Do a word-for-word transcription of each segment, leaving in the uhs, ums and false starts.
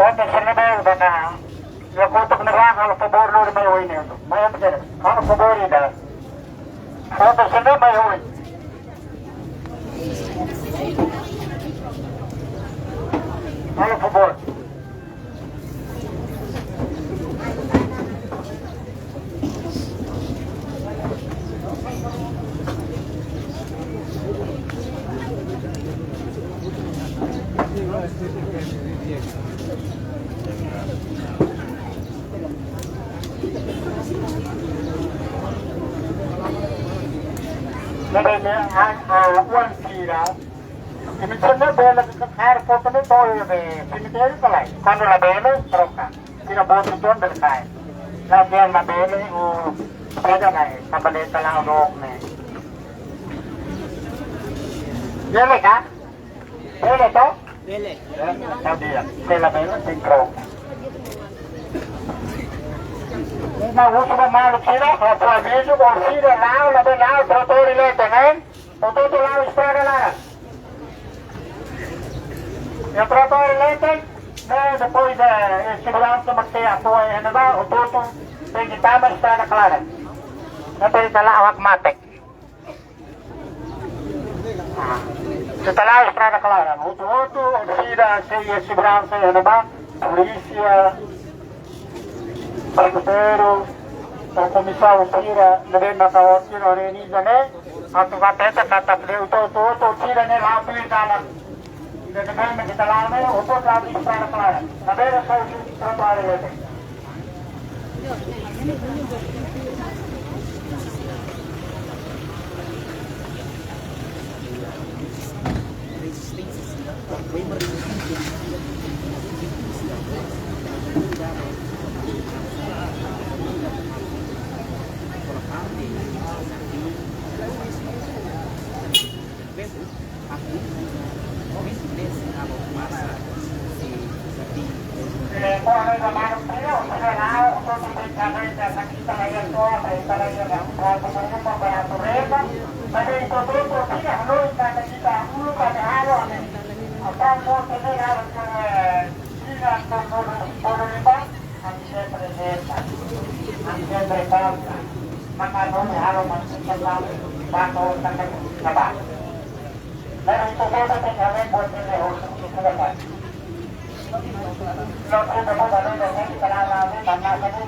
Pronto, se não der, dá cá. E a conta que me vai, ela foi boa, não, mas eu ainda. Mas eu não quero. Ela foi boa, ainda. Pronto, se não, mas eu ainda. Ela foi boa. Ne'ebé ne'e, ah, ah, oan sira. Imi sira ne'e bele kaer foto ne'e to'o iha be semitériu ka lae. Kuandu labele, troka. Sira boot uitoan bele kaer. La'ós dehan labele, o, pega lae, kabaleta la'o dook ne'e. Bele ka? Bele to? Bele. Ya, tau dia. Se labele, tenke troka. Uma husu ba maluk sira, ha'u fó avizu, oan sira la'o, labele la'o, trotoar leten, ne'e? Hotu-hotu la'o estrada laran. Iha trotoar leten, ne'e depois, eh, eh, seguransa mak sei apoia, eh, ne'ebá, hotu-hotu tenke tama estrada klaran. Ne'e para ita la'o hakmatek. Ah, ita la'o estrada klaran. Hotu-hotu, oan sira, sei iha seguransa, eh, ne'ebá, polísia, Porteiru, o komisaun sira, ne'ebé maka oan sira organiza ne'e, atu hatete katak ne'e hotu-hotu sira ne'e la'o tuir dalan. Ida ne'ebé mak ita la'o ne'e, hotu-hotu la'o tuir estrada klaran. Labele sai husi trotoar leten. Ami sempre reza, ami sempre canta, maka no me halo mas kita tahu, bako tangan sabah. Dari itu kita tinggal buat ini, oh, sudah kan. Lo kita mau baru dong, kita lama, lama, lama.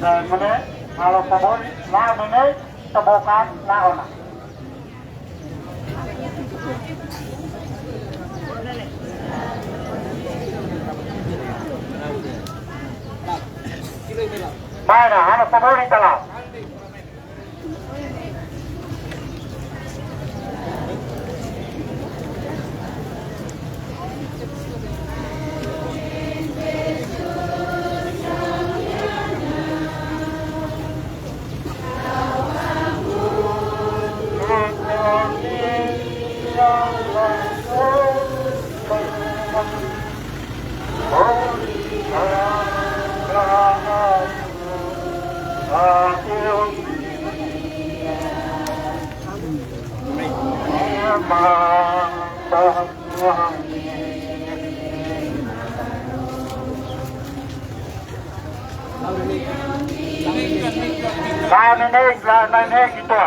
Ne'e, ne'e, halo favór, la'o ne'e, tebokan, la'o ona. Mana, halo favór, ita la'o. La'o ne'e, la'o ne'e, ita.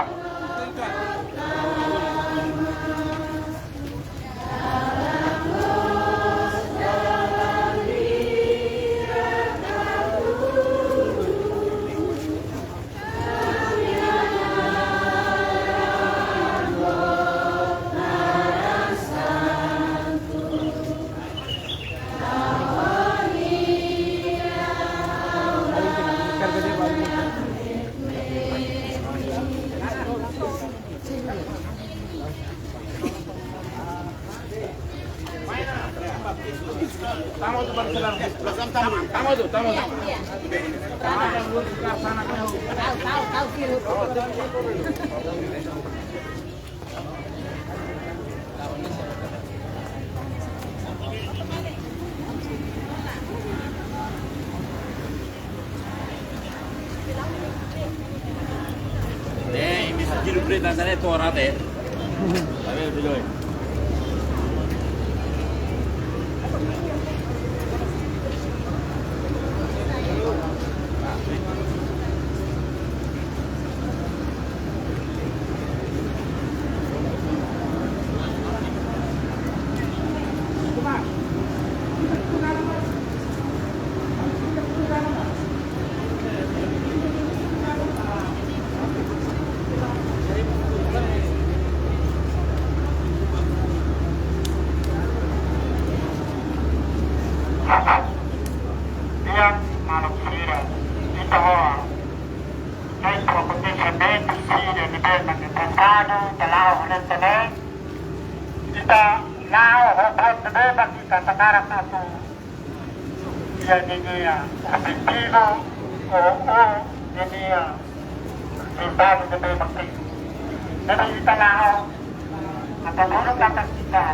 Eh, ini satu kilo beli tanah sana itu orang teh. Tapi udah joy. Iha maluk sira, ita ho, nós proponemos também, sira ne'ebé mak interessadu, ita la'o ho ne'e também. Ita la'o ho buat ne'ebé mak ita hakarak atu iha ninia objetivu, ou, ou ninia resultadu ne'ebé mak ita. Ne'ebé ita la'o, ita bolu katak ita,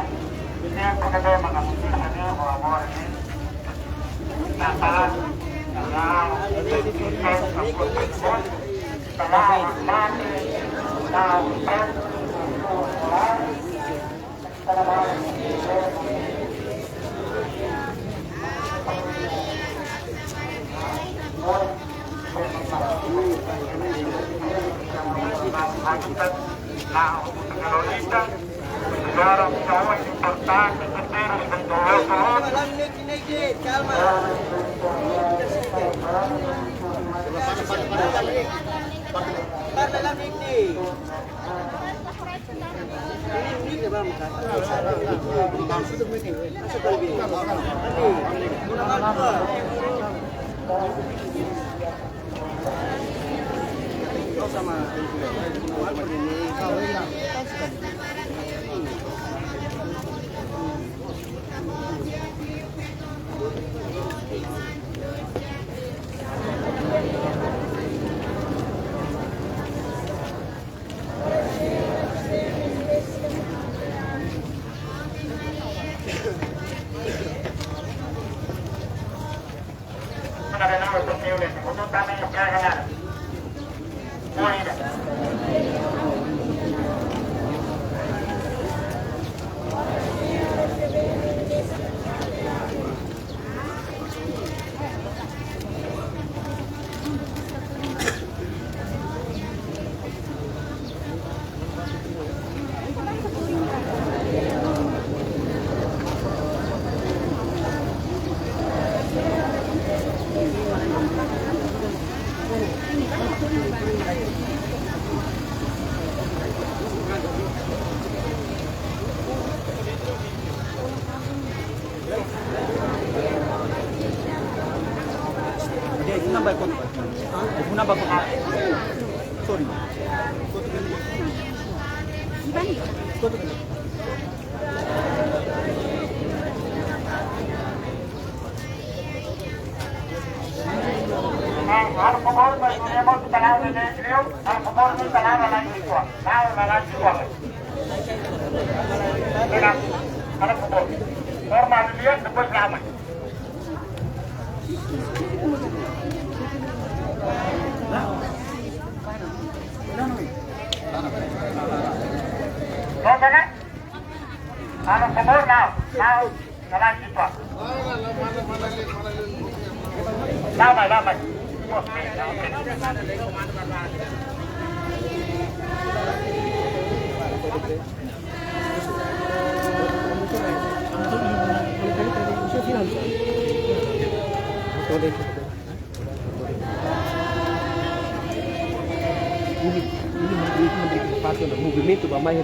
ita ne'ebé mak ita iha ne'e, ou agora ne'e. Ita la'o, ita la'o, ita la'o, ita la'o, ita la'o. Nah, untuk Lolita, sekarang cowok importante, terus untuk Lolita. Dia itu nambah kot. Hah? Itu nambah kot. Sorry. Halo, por favor, no tenemos que parar en el río. Halo, por favor, no parar a la lengua. Halo, la lengua. Venga, halo, por favor. Forma de bien, después la ama. No, no, no. Halo, por favor, no, no. Kalan sitwa. Lamai, lamai. Ini, ini memberi, memberi kesempatan movimentu ba mai.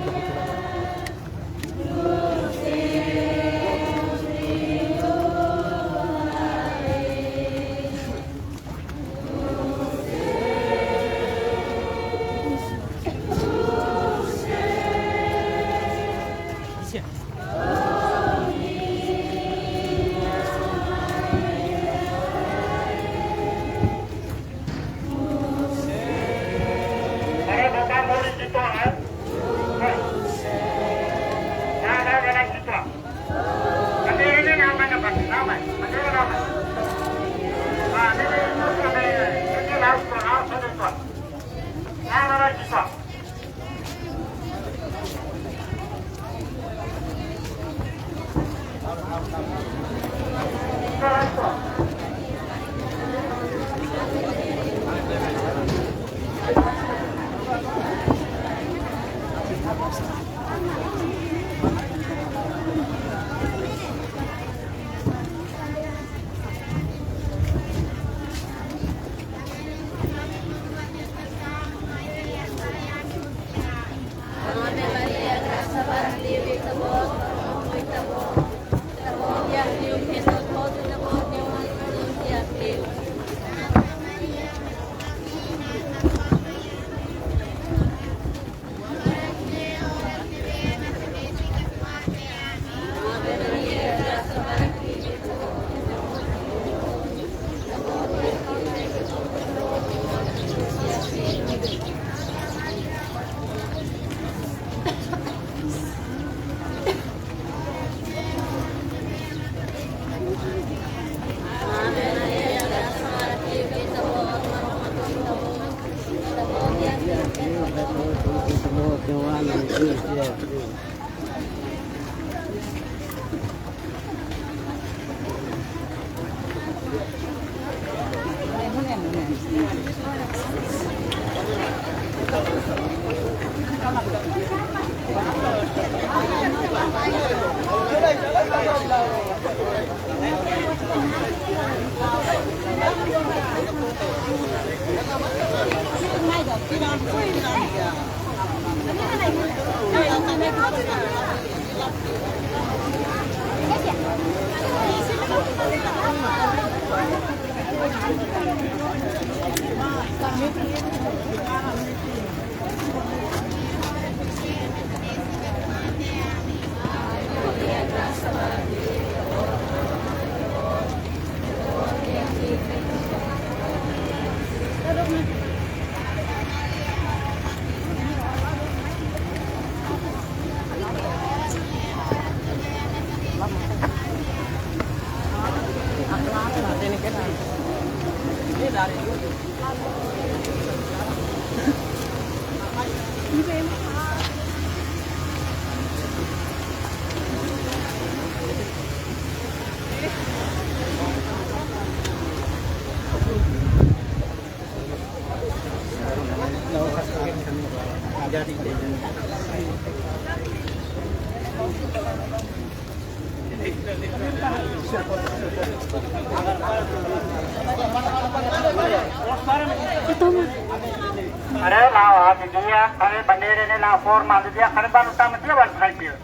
Haree la'o, ami di'ak, haree bandeira ne'e la'o forma, ami di'ak, haree balu tama di'ak, balu hai di'ak.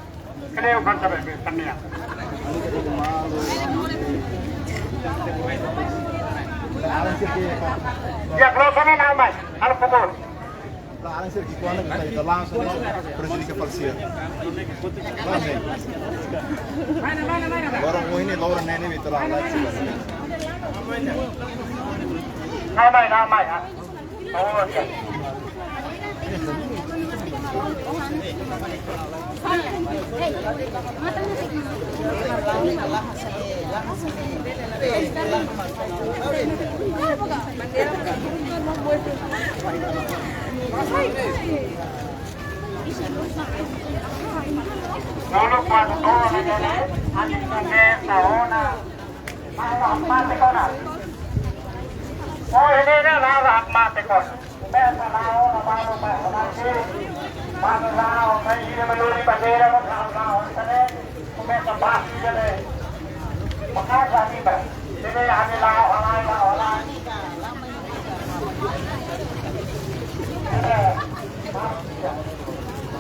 Creo que sabe que también. Ya, close ne'e la'o mai, halo favór. Laran sira ki'ikoan ne'e ita, ita lansa ne'e prejudika fali sira. Laran ne'e. Agora ohin ne'e, laran ne'e, ne'e ita la, la. La'o mai, la'o mai, ha. Favór, ya. Dulu pas kau ne'e, ani ne'e saona. Malu mate kona. Oh, ini dah lah mate kona. Besa la'o, na malu mate kona. Malu la'o, na ini meluri bandeira, malu la'o, sana. Começa baixo, já vem. Maka'as ami ba. Sini ami la'o, halai, la'o, halai.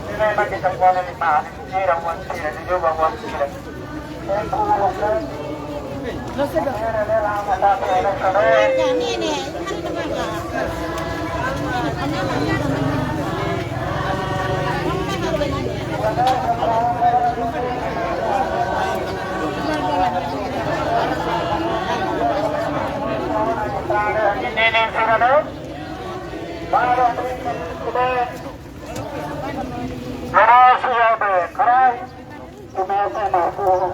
Sini, sini, bagi semua ni, Pak. Sira, buat sira, jujur, buat sira. Terus ya, be, kerai. Komesa malu.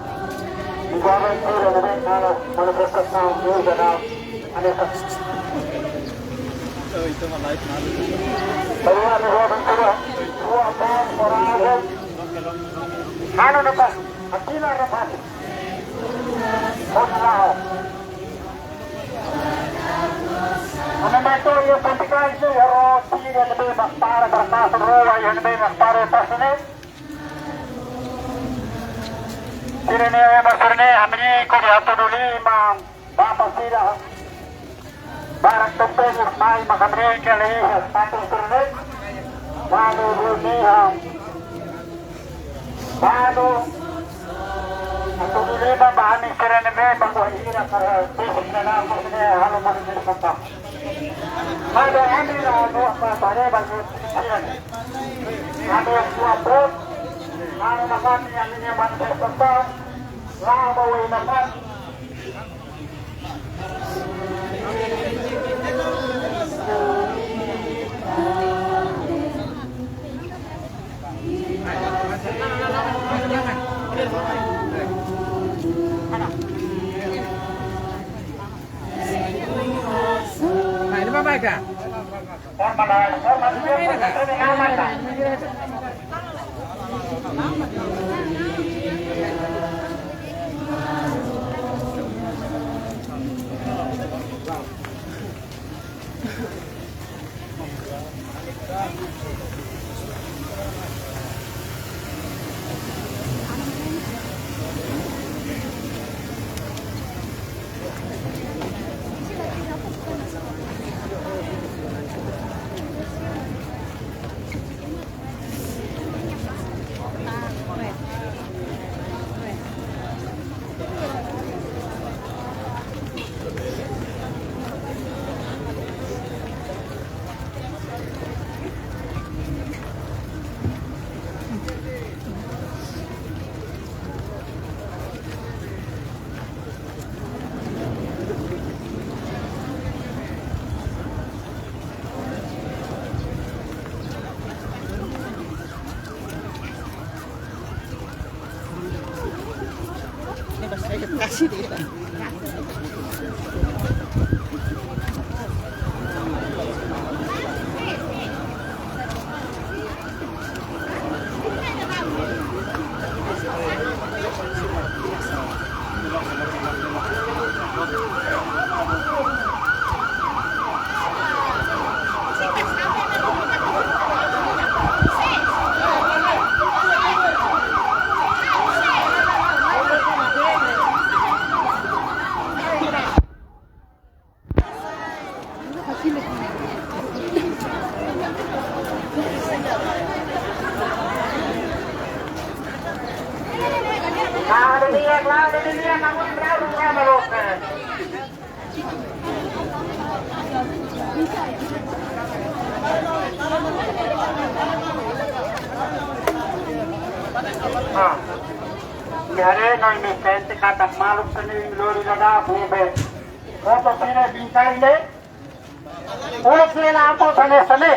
Igual itu, malu, manifestasaun, muda, não. Aneka. Itu mah live malu. Keluar, keluar, keluar. Keluar, keluar, keluar. Anu, depan. Aqui na depan. Vamos lá. Anu, mas tô aí, eu tô de trás, eu vou tirar ele bem mais para, para cá, rua, e ele bem mais para, eu passo, né? Sira-ne'e, maksudnya, hamriik hodi hatudu liman, bapa sira, barak tempeñu mai, mak hamriik hela iha, tantu sira-ne'e, malu reuniaun, malu hatudu liman ba ami sira-ne'ebé, ba buat ira, para bisik na nafas ne'e, halo malu ne'e, santap. Mada ami la no pa pare ba no sian. Ami yang tua bot, anu nakan yang ini manifestasaun, la bawa inakan. Nah, ini Bapak Eka. Ah, iha ne'e no inisiante katak maluk sira-ne'e lori dadaun be. Foto sira bintang de. Uluk sira la apo sane sane.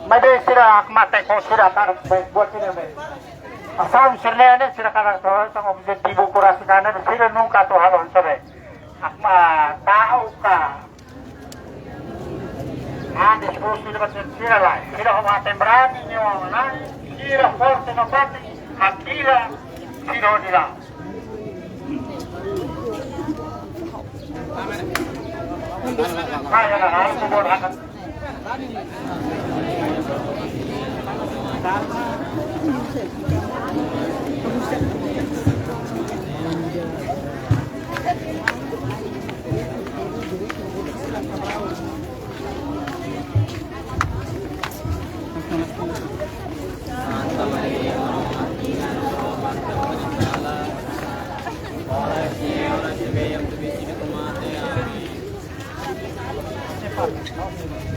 Maibé sira hakmatek ho sira tar be buat sira be. Asal sira-ne'e sira katak to'o tan objetivu kurasi kana sira nunka atu halo sabe. Hakmatek ka. Ah, diskusi debat sira lai. Sira ho mate berani nyo lai. Sira forte no pati. Hakila sira ho dila.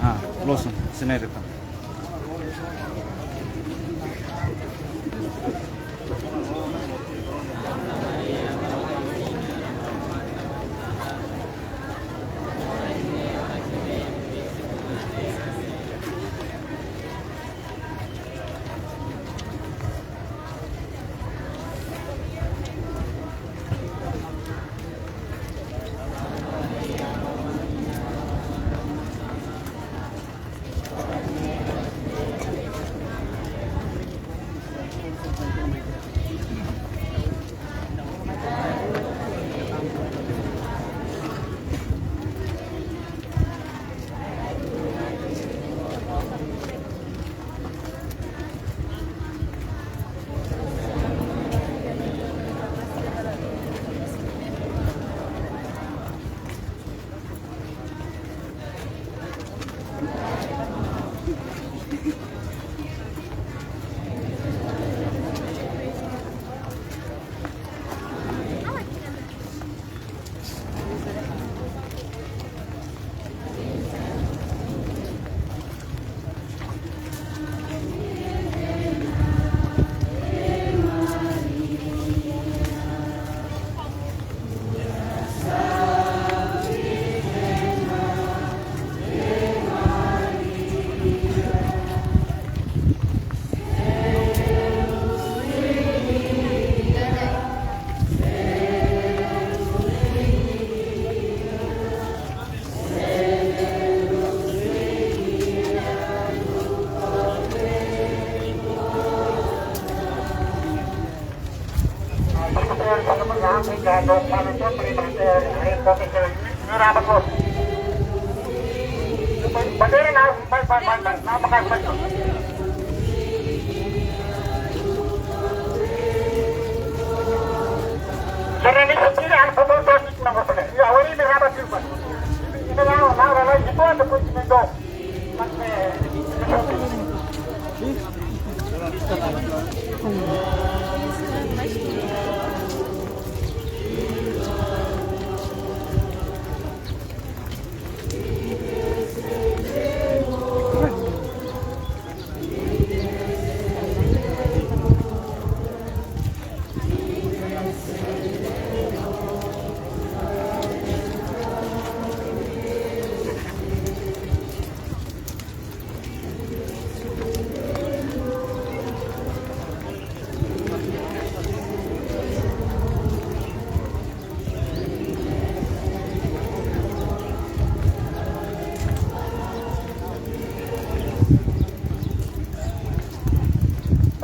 Ah, loos, sini rekam.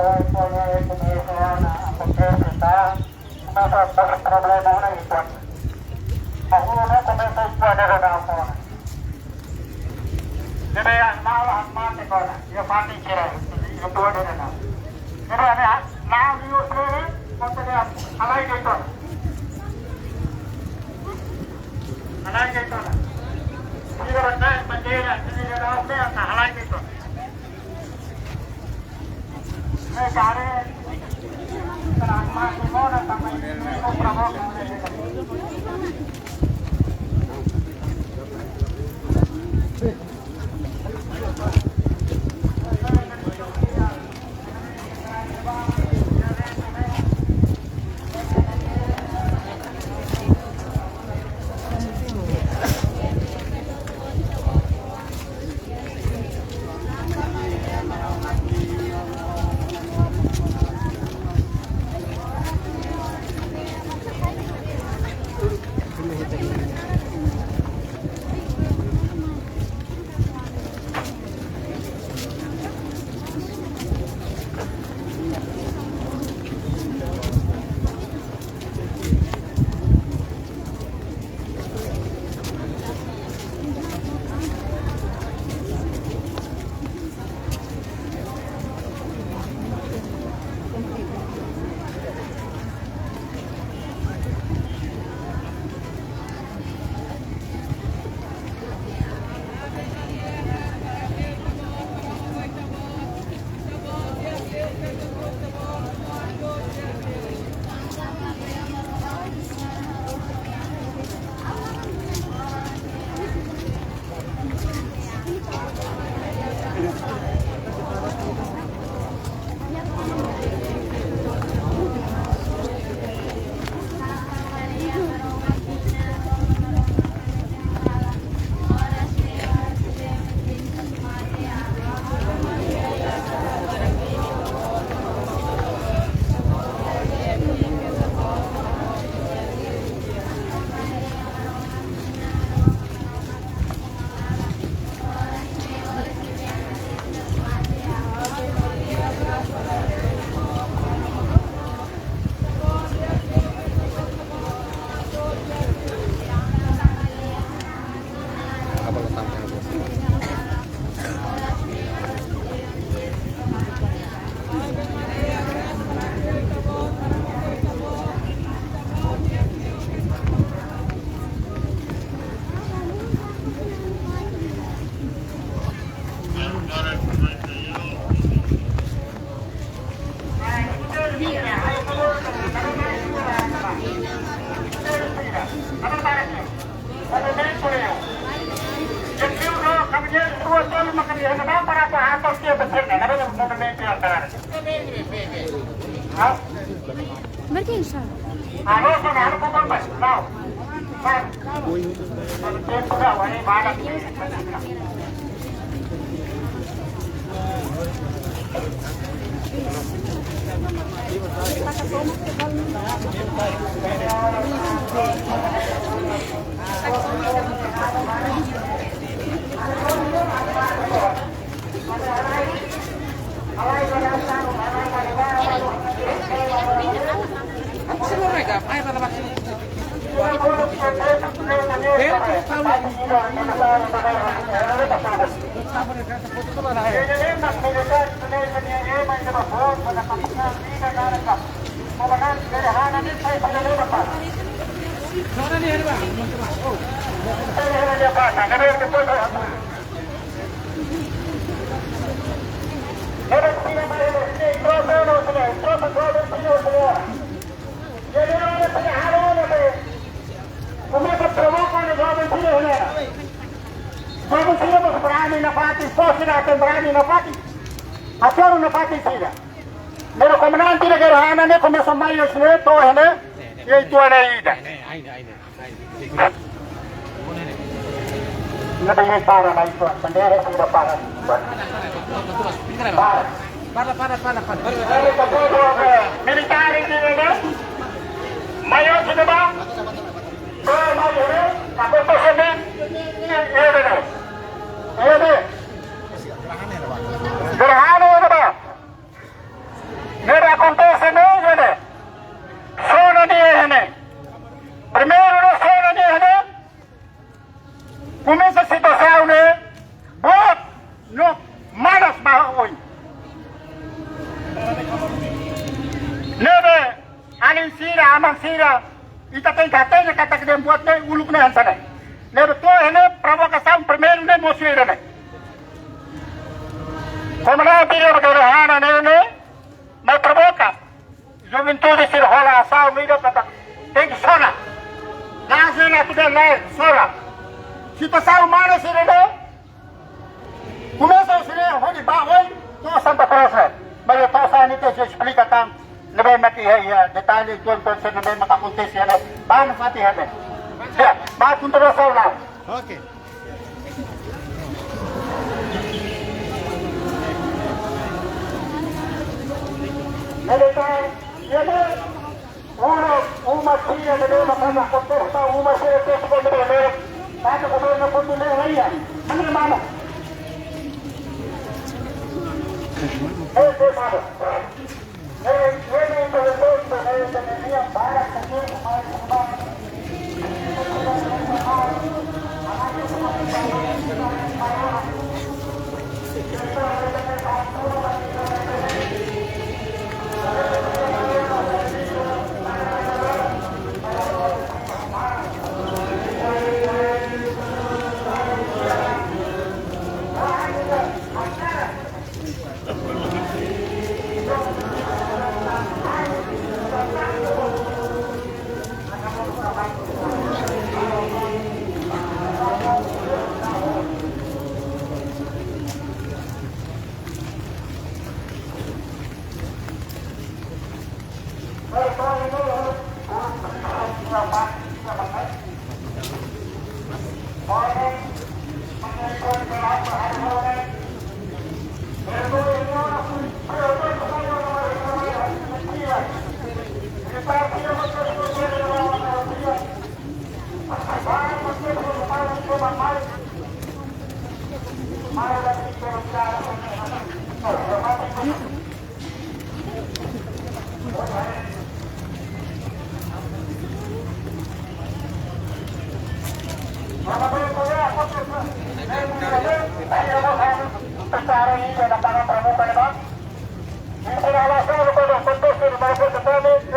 Komesa ona akontese, komesa ona problema ona, entaun. Mas ne'e komesa ona. Ne'ebé, na, na, na, na, na, na, iha fatin sira, iha tua de'it ona. Ne'ebé, na, na, iha tua de'it, konta de'it, halai de'it ona. Halai de'it ona. Sira na, bandeira, sira na, na, halai de'it ona. Berarti insya Allah. Komesa provoka ne'e joven sira ne'e. Joven sira mós berani nafatin, sira atu berani nafatin. Ator nafatin sira. Ne'ebé komandante ida gerhana ne'e komesa mai iha ne'e, to'o iha ne'e, iha ituan ida. Ne'ebé para la ituan, bandeira sudah para. Para. Para, para, para, para. Militár ida ne'e, maior sudah ba. Para mai iha ne'e, apa tu sini? Iha ne'e. Iha ne'e. Gerhana ida ba. Aman sira, ita tenke hatene katak ida-ne'e buat ne'e uluk ne'e hanesan ne'e. Ne'ebé to'o iha ne'e provokasaun primeiru ne'e mós sira ne'e. Komandante Piro Batalha Hana ne'e ne'e mai provoka. Juventude sira hola asaun ida katak tenke sona. Nazi na tuda lai sona. Situasaun mana sira ne'e? Komesa sira hodi ba oin to'o Santa Cruz ne'e. Mas to'o osan ita sei esplika tan ne'ebé mak iha, iha detalle tuan-tuan sira ne'ebé mak akontese ne'e. Ba no fati ne'e. Ya, ba kontra saula. Oke. Ne'e de'it, ya, ne'e. Uluk, uma sira ne'ebé mak hakarak kontesta, uma sira tes ko ne'ebé. Tanba governu kontinua laiha. Mana, mana? Eh, eh, mana? Eh, eh, eh, eh, eh, eh, eh, eh, eh, eh,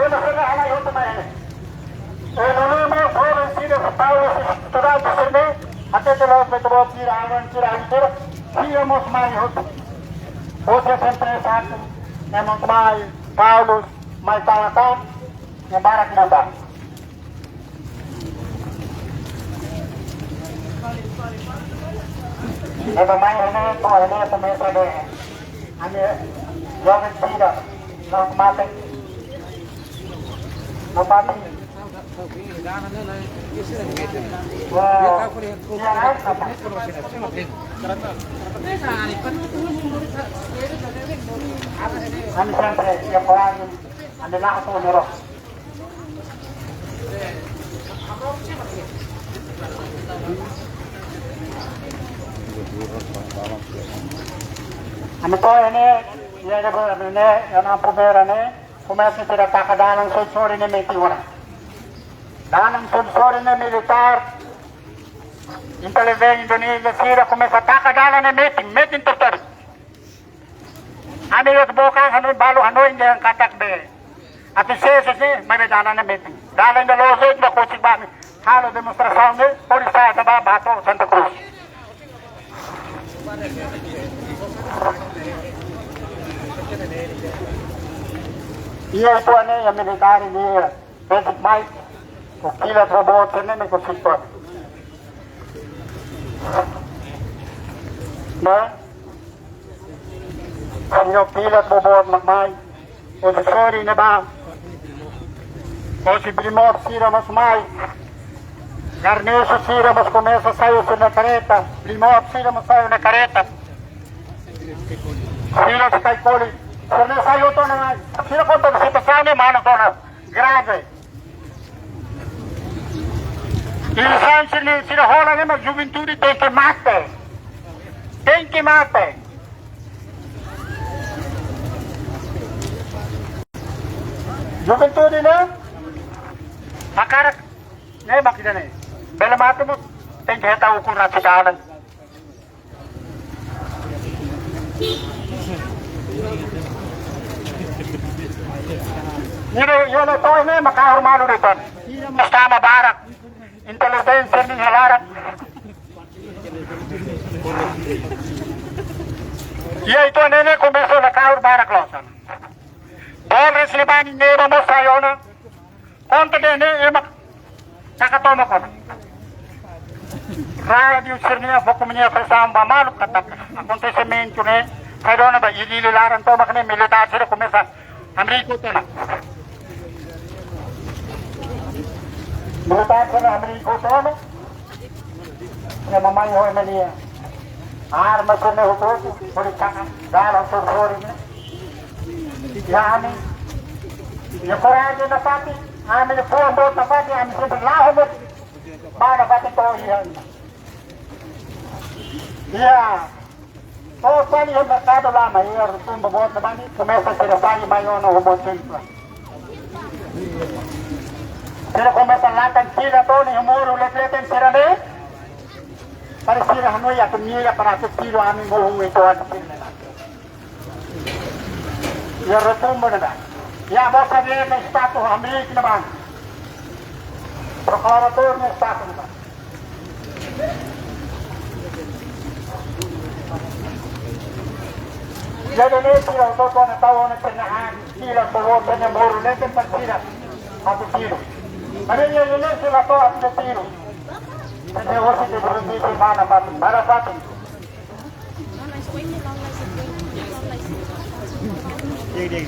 Ema sira halai hotu mai ne'e. Ema ne'e mós joven sira, Paulus, estudante sira-ne'e, até ke los beto bot sira, awan sira, awan sira, sira mós mai hotu. Hotu sempre satu, ema mós mai, Paulus, mai Jonathan, ema barak liután. Ema mai ne'e, to'o ne'e, komesa ne'e. Ami joven sira, no mate. No mate. Wah, ya, apa? Ami sempre, ya, orang, ami nak apa, nero. Ami to'o iha ne'e, iha ne'ebá ne'e, iha ne'ebá primeiru ne'e, komesa sira taka dalan sorin-sorin ne'e metin ona. Dalan sorin-sorin ne'e militár, intelijen Indonézia sira komesa taka dalan ne'e metin, metin tertarik. Ami atu boka hanoin, balu hanoin dehan katak be. Atu sese se, maibé dalan ne'e metin. Dalan ne'e loos, ita ba kosik ba ami halo demonstrasaun ne'e, hodi sa'e ita ba, ba to'o Santa Cruz. Iha ituan ne'e, iha militár ne'e, basic mic, ho kilat boboot sira-ne'e, ne'e kosik ba. Ne'e? Sira kilat boboot mak mai. Hosi sorin ne'ebá. Hosi Brimob sira mós mai. Garnesu sira mós komesa sai husi nia karreta. Brimob sira mós sai husi nia karreta. Sira sai koli. Sira-ne'e sai hotu ona mai. Sira konta situasaun ne'e mana zona grave. Iluzaun sira, sira hola ne'e mak juventude tenke mate. Tenke mate. Juventude ne'e hakarak ne'e mak ida-ne'e. Bele mate mós tenke hetan ukun nasionál. Ida, ida ne'e to'o ne'e mak kahur malu de'it ona. Mas tama barak. Intelijensia nia laran. Ida ida-ne'e ne'e komesa nakahur barak loos ona. Boot sira-ne'ebé ema mós sai ona. Konta de'it ne'e ema taka tomak ona. Rádiu sira-nia fó komunikasaun ba maluk katak akontesimentu ne'e sai dona ba Dili laran tomak ne'e militár sira komesa hamriik hotu ona. Militár sira hamriik hotu ona. Nia mamai ho ema nia arma sira-ne'e hotu-hotu, hodi taka, dala hotu-hotu ne'e. Iha ami, iha korajen nafatin, ami-nia fuan boot nafatin, ami sempre la'o mós ba nafatin to'o iha. Iha, to'o fali iha merkadu lama, iha Rutumba boot nafatin, komesa sira sai mai ona ho boot sira. Sira komesa latan fila to'o iha moru leten-leten sira-ne'e. Para sira hanoin atu mira para atu tiru ami morru itu atu sira-ne'e. Iha Rutumba ne'ebá. Iha Bosa Verde status hamriik ne'ebá. Proklamatóriu status ne'ebá. Jadi ne'e sira hotu-hotu ne'e tau ona kena an, sira boot sira-ne'e morru ne'e tempat sira atu tiru. Maibé iha ne'e sira to'o atu tiru. Sira hosi de berhenti di mana, mana, mana. Dia, dia.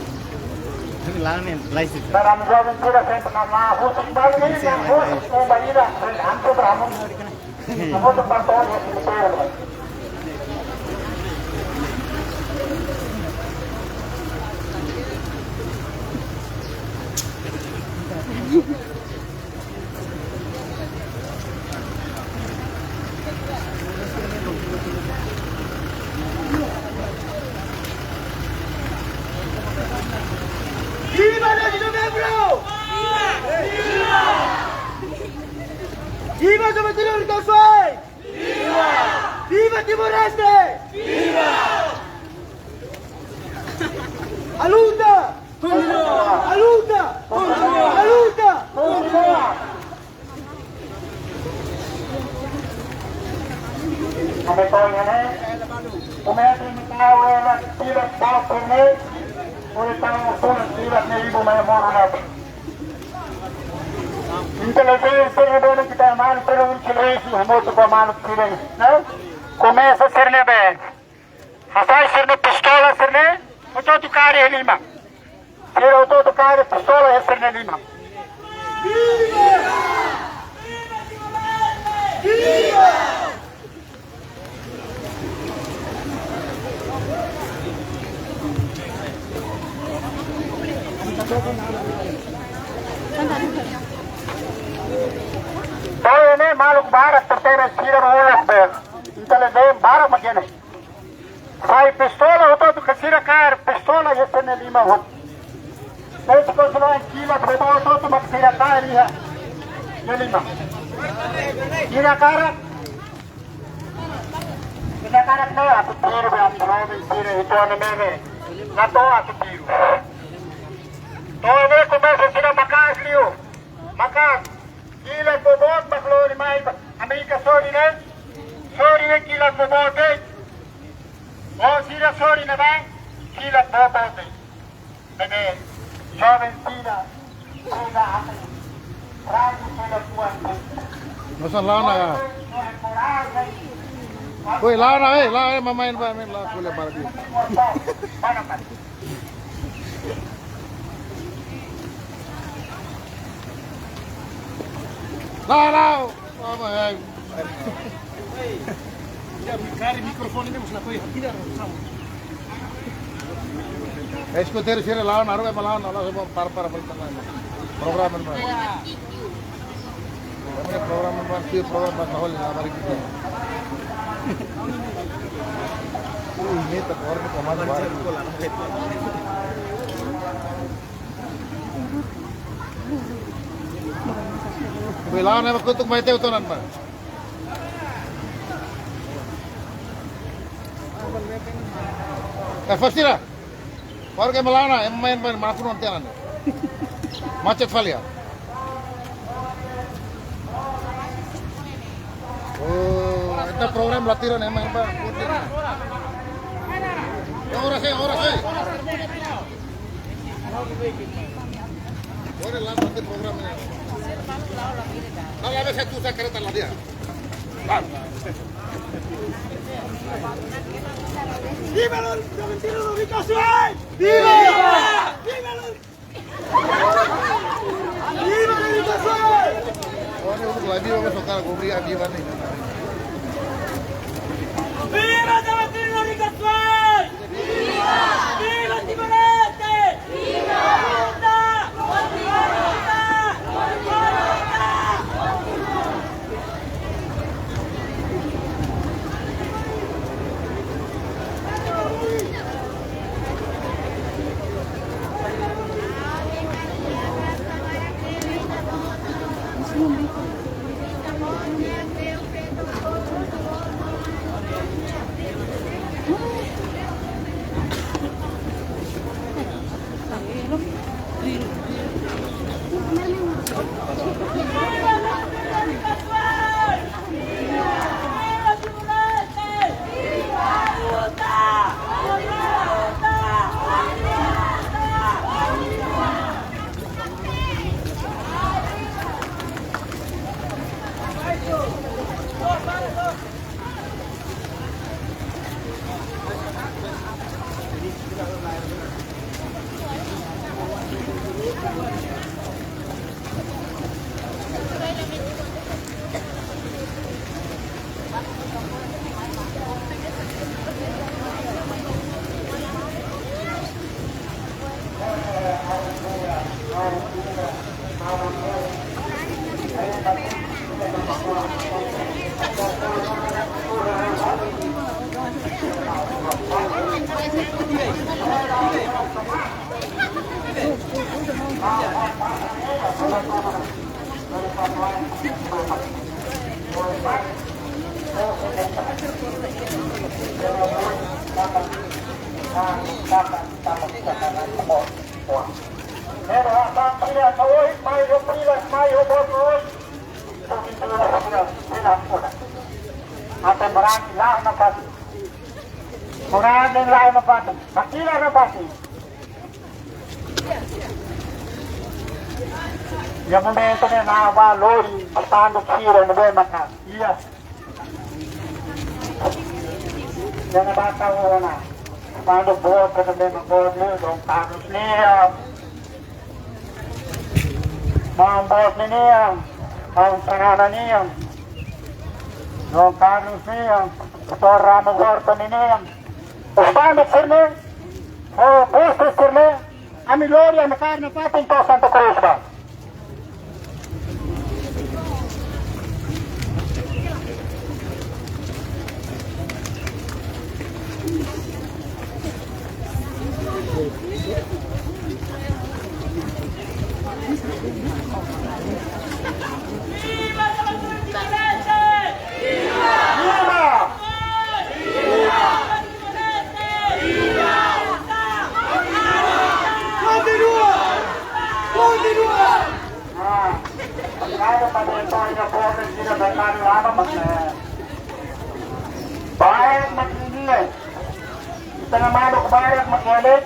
Lawan ni, live itu. Para joven sira sempre na la husik balik ni, husik o baira, hampir beramun. Kamu tempat tol ya, Viva dez de Novembro! Viva! Viva Joventude Libertasaun! Viva! Viva Timor-Leste! Viva! A luta! Continua! A luta! Continua! A luta! Continua! Ami to'o iha ne'e, komesa mai tau ona fila boot ne'e, hodi tau fila ne'e ibu mai moru ne'e. Intelijensia ne'e dona ita manu pelo intelijensia, hamosu ba manu fila ne'e. Komesa sira-ne'ebé hasai sira-nia pistola sira-ne'e, hotu-hotu kaer iha liman. Sira hotu-hotu kaer pistola iha sira-nia liman. To'o iha ne'e maluk barak tertebe sira ba ulas be. Intelijensia barak mak iha ne'e. Sai pistola hotu-hotu ka sira kaer pistola iha sira-nia liman hotu. Depois kontinua kilat boboot hotu-hotu mak sira kaer iha, iha liman. Sira kaer, sira kaer ne'e atu tiru be ami joven sira itu ane meme. La to'o atu tiru. To'o ne'e komesa sira maka'as liu. Maka'as. Kilat boboot mak lori mai ba Amérika sorin ne'e. Sorin ne'e kilat boboot de'it. Ó sira sorin ne'ebá kilat boboot de'it. Maibé joven sira, sira atu tragu sira tuan. Nosa lana. Oi, lana, eh, lana, eh, mamai, mamai, la kule barbi. Mana, mana? Lá, lá, ó, mano, é. Cari mikrofon ini mesti nakoi. Eskuter sira lawan aru ema lawan, lawan semua par par par par. Program ini. Kami program ini, program ini, hol ini, mari kita. Ini tak orang itu mana, mari. Bela na kutuk mai teu tonan ba. Eh, fos sira. Warga Melana, ema main main mapu non tenan. Macet fali ya. Oh, ita program latihan emang, Pak. Ya, ora sih, ora sih. Ora lah, berarti program ini. Kalau ada saya susah kereta lah dia. Viva los dominicanos! Viva! Viva los Viva Timor Leste! Olha, o Flávio vai tocar com o Bria Viva, né? Viva Timor Leste! Viva! Viva Timor Leste! Viva! Luta! Luta! Luta! Até morar lá na parte. Morar lá na parte. Aqui lá na parte. Iha momentu ne'e, na ba lori, tandu kira, no be maka. Iha. Iha ne'ebá ona. Tandu boot, no be maka boot, Dom Carlos nian. Maun boot nian, maun Sarana nian. Dom Carlos nian, Dom Ramos Horta nian. Os pais sira-ne'e, o posto sira-ne'e, ami lori, ami kaer nafatin to'o Santa Cruz ba. Kontinua! Kontinua! Ah, obrigadu ba ita, ita povu sira, merkadu lama, mas, eh, barak mak ne'e. Ita-nia maluk barak mak ne'e.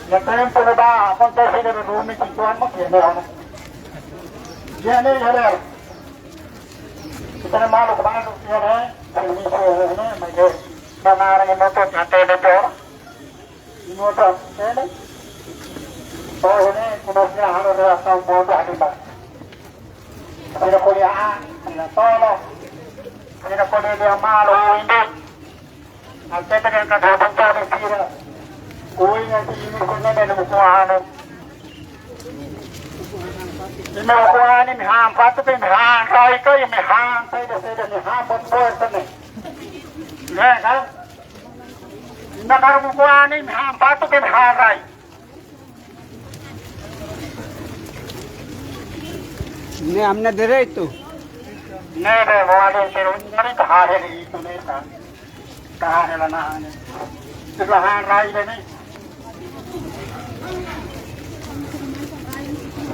Iha tempu ne'ebá akontese iha ruma, situasaun mak ne'e, ne'e. Iha ne'e, iha ne'e. Ita-nia maluk barak iha ne'e, servisu iha ne'e, mas, eh, ba naran imoto atu hatene de'it. Imoto hatene. Ohin ne'e, komesa halo relasaun boot ba ita. Sira ko'alia an, sira tolok, sira ko'alia dehan malu, ohin de'it. Até ke ka ka ka ka sira. Ohin ne'e, imi sira-ne'e ne'e ukun-an. Imi ukun-an, imi han fatuk, imi han rai ka, imi han saida, saida, imi han buat boot ne'e. Ne'e ka? Imi karik ukun-an, imi han fatuk, imi han rai. Ne'e ami-nia direitu. Ne'e be, boa de seru, mari ka haree itu ne'e ka. Ka haree la na ne'e. Sebelah han rai be ne'e.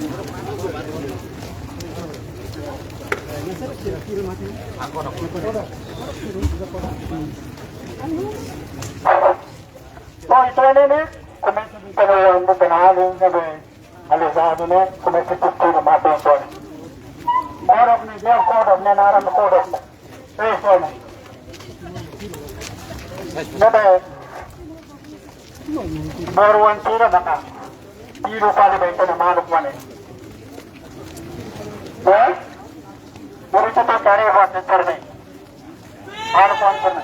Bom, entaun ne'e, komesa di tene yang bukan ahli, ne'ebé alizadu ne'e, komesa tutur mate entaun. Kodok ne'e, dia kodok ne'e, naran kodok ne'e. Eh, entaun ne'e. Ne'ebé, baru wan sira maka. Tiru kali bentana maluk wane. Eh? Baru kita cari buat internet. Halo, Tuan Purna.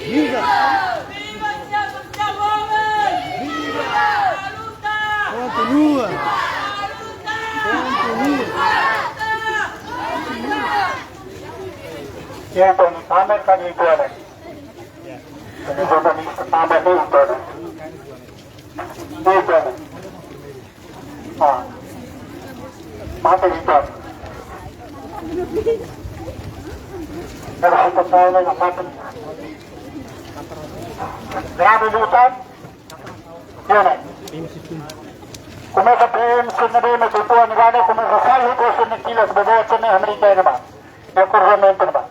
Viva! Viva! Continua! Continua! Siapa ni pamer tadi itu ada? Ini jornalista pamer ni itu ada. Ni itu ada. Ah. Mate di tan. Harus kita tahu ni mate. Grave di tan. Ya, ne'e. Komesa P M sira ne'ebé mak tuan ni bane komesa sai husi ne'e kilas boboot ne'e Amérika ne'ebá. Ya, kurvamentu ne'ebá.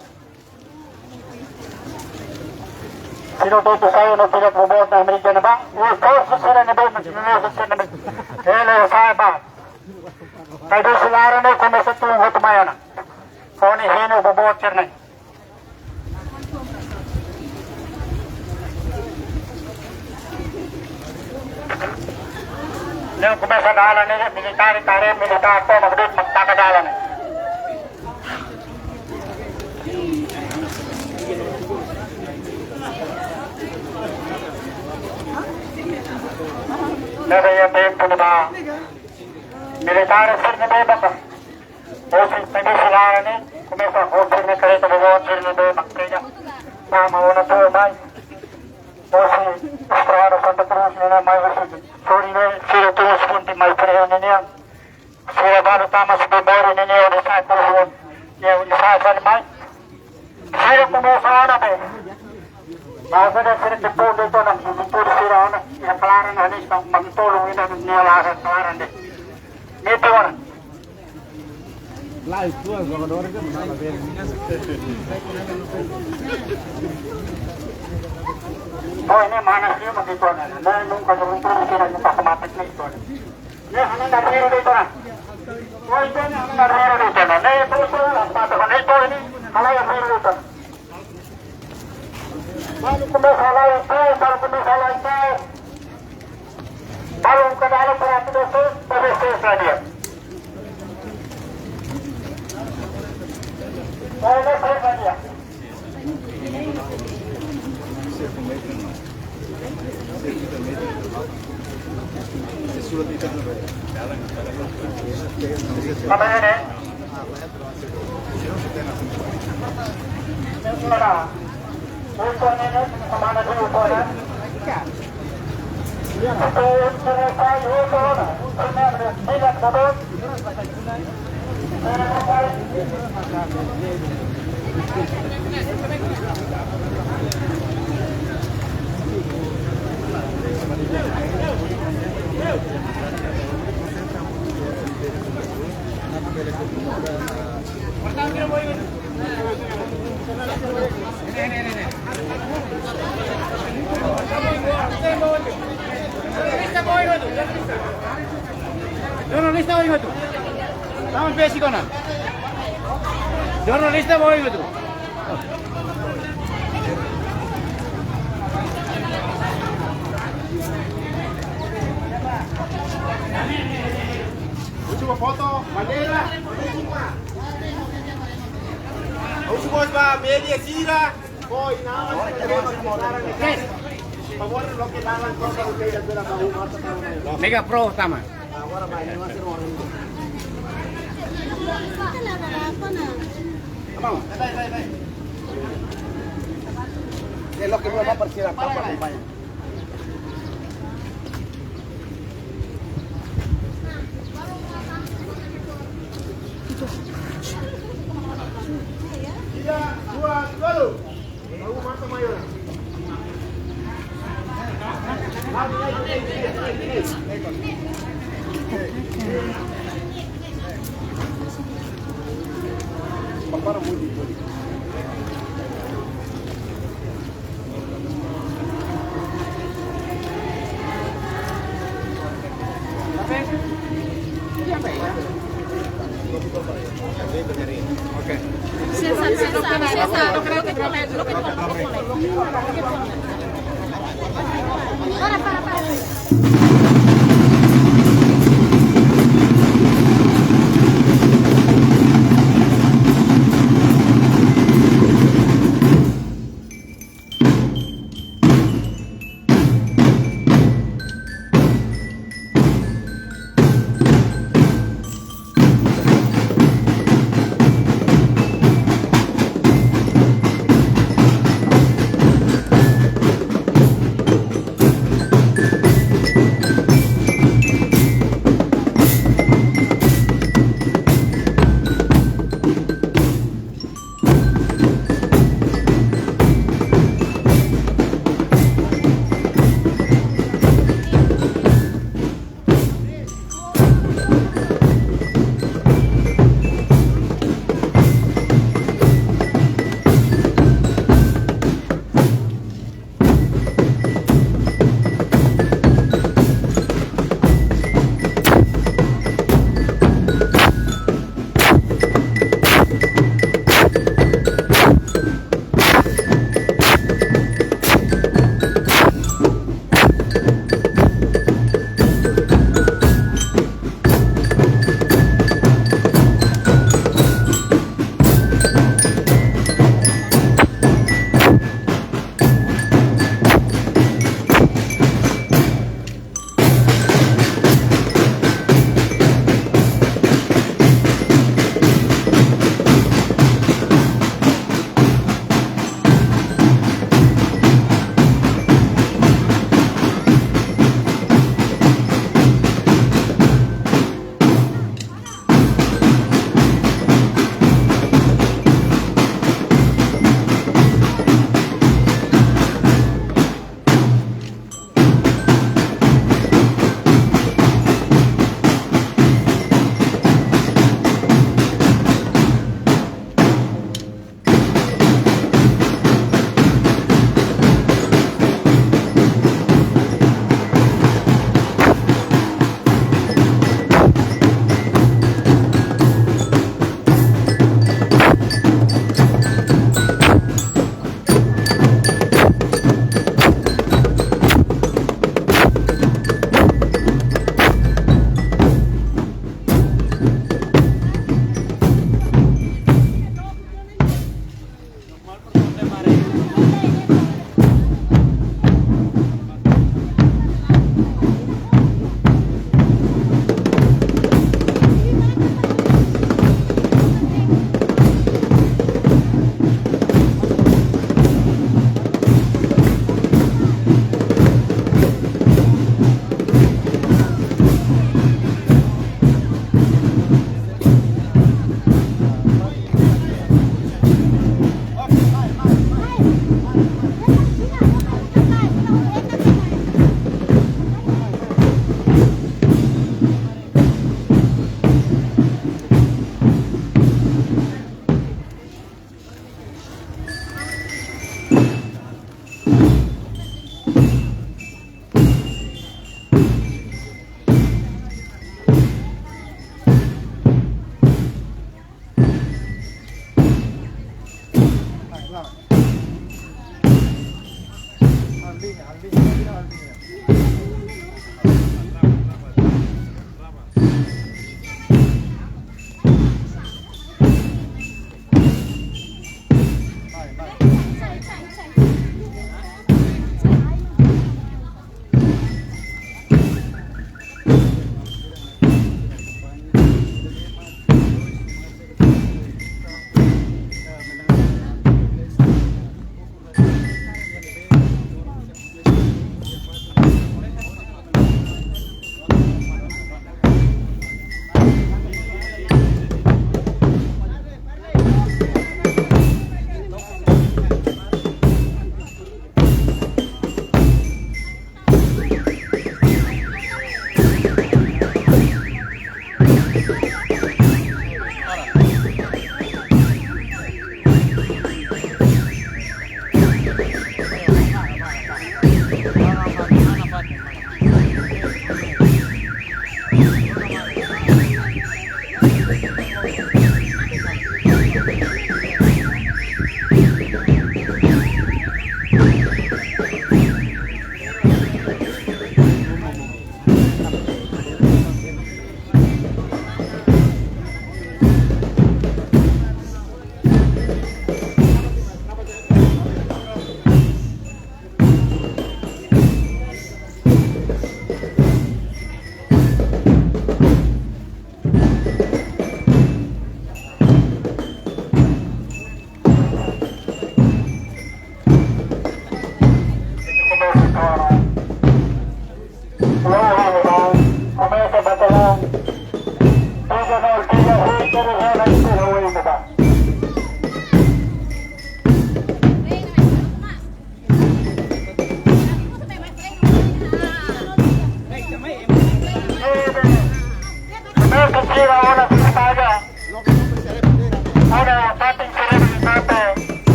Sira hotu sai no kilas boboot ne'e Amérika ne'ebá. O forsa sira ne'ebé mak Indonézia sira ne'ebé. Ele sai ba. Kai do silara ne'e komesa tun hotu mai ona. Fó ne'e heno boboot sira ne'e. Ne'e komesa dalan ne'e, militár, tare militár, toma, kedut, mak taka dalan ne'e. Ne'ebé iha tempu ne'ebá, militár sira ne'ebé baka. Hosi tadi silara ne'e, komesa hosi ne'e kareta boboot sira ne'ebé mak peja. Tama ona to'o mai. Hosi estrada Santa Cruz ne'e mai hosi. Sori ne'e, sira to'o hosi ponte mai pere ne'e nian. Sira balu tama hosi Bemori ne'e nian, hodi sai kurva. Nian hodi sai fali mai. Sira komesa ona be. Bahasa da sira ke pun de tona, betul sira ona, ya klaran hanesan, mak tolong ida ne'e la klaran de'it. Ne'e tu ona. Lá e duas jogadores que não dá bem. Oh, ne'e mana sira mak de'it ona. Ne'e nunka jogadór sira nunka mate ne'e de'it ona. Ne'e hanesan arriero de'it ona. Oh, entaun ne'e hanesan arriero de'it ona. Ne'e de'it ona, mata ne'e de'it ona. Halai arriero de'it ona. Balu komesa halai, balu komesa halai. Balu kada halai para tu dosa, para dosa dia. Para dosa dia. Apa ini? Jornalista, oiga tu. Tama pesi kona. Jornalista, oiga tu. Última foto, bandera. Última ba media sira. Mega Pro tama. Tiga, dua, satu. Lagu mata mayor.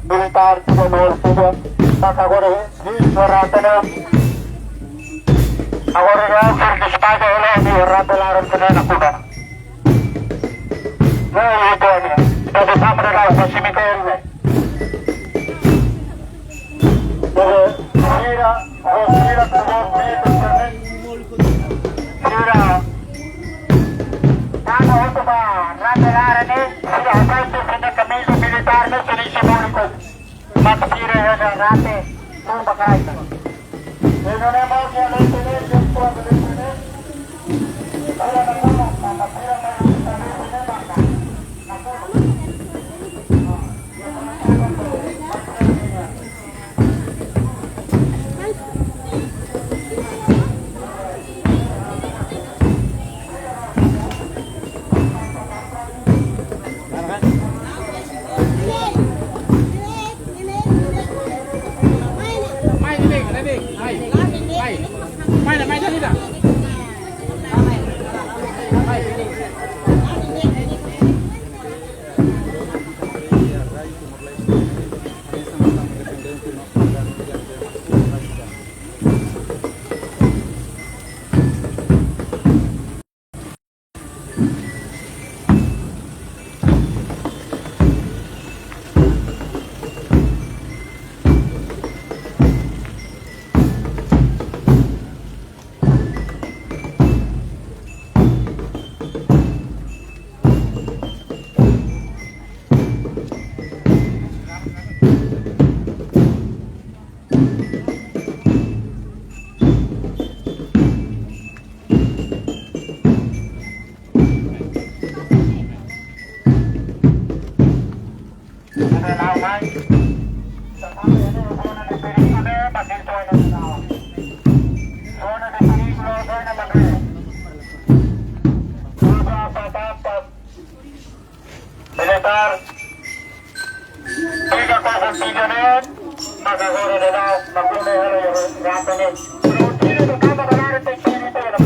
Militar tiga nol tiga, maka agora, eh, di suara tenang. Agora ya, ser despacha oleh di rata laran kena nak kuda. Nah, itu aja. Kita bersama dengan Pak Simiteri, nih. Sira, sira, sira, sira. Tanba hotu ba rate laran ne'e, sira asalte sira-nia kamisa militár ne'e sira simbóliku. Maka sira iha rate, tumba kaita. Ino ne'e mau dia lente ne'e, dia kuat lente ne'e. Militar, tiga kosong tiga ne'e, maka agora daudaun, maka ne'e halo ya, rata ne'e. Pero tira do kama da lare te tira te la.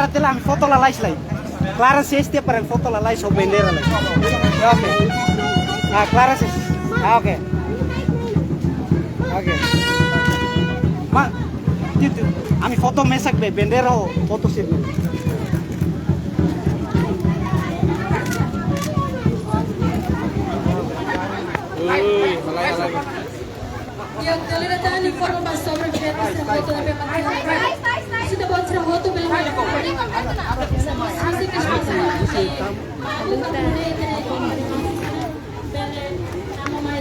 Tela, ami foto lalais lai. Klarence, este para foto lalais ho bandeira lai. Ya, oke. Ah, Klarence. Ah, oke. Oke. Ma, titu, ami foto mesak be bandeira ho foto sini. Ui, lalais, lalais. Ya, galera, ita-nia informa ba sobra direto, sira hotu ne'ebé mak iha. Sira-nia hotu bele mai. Asik, asik, asik. Bele, nama mai.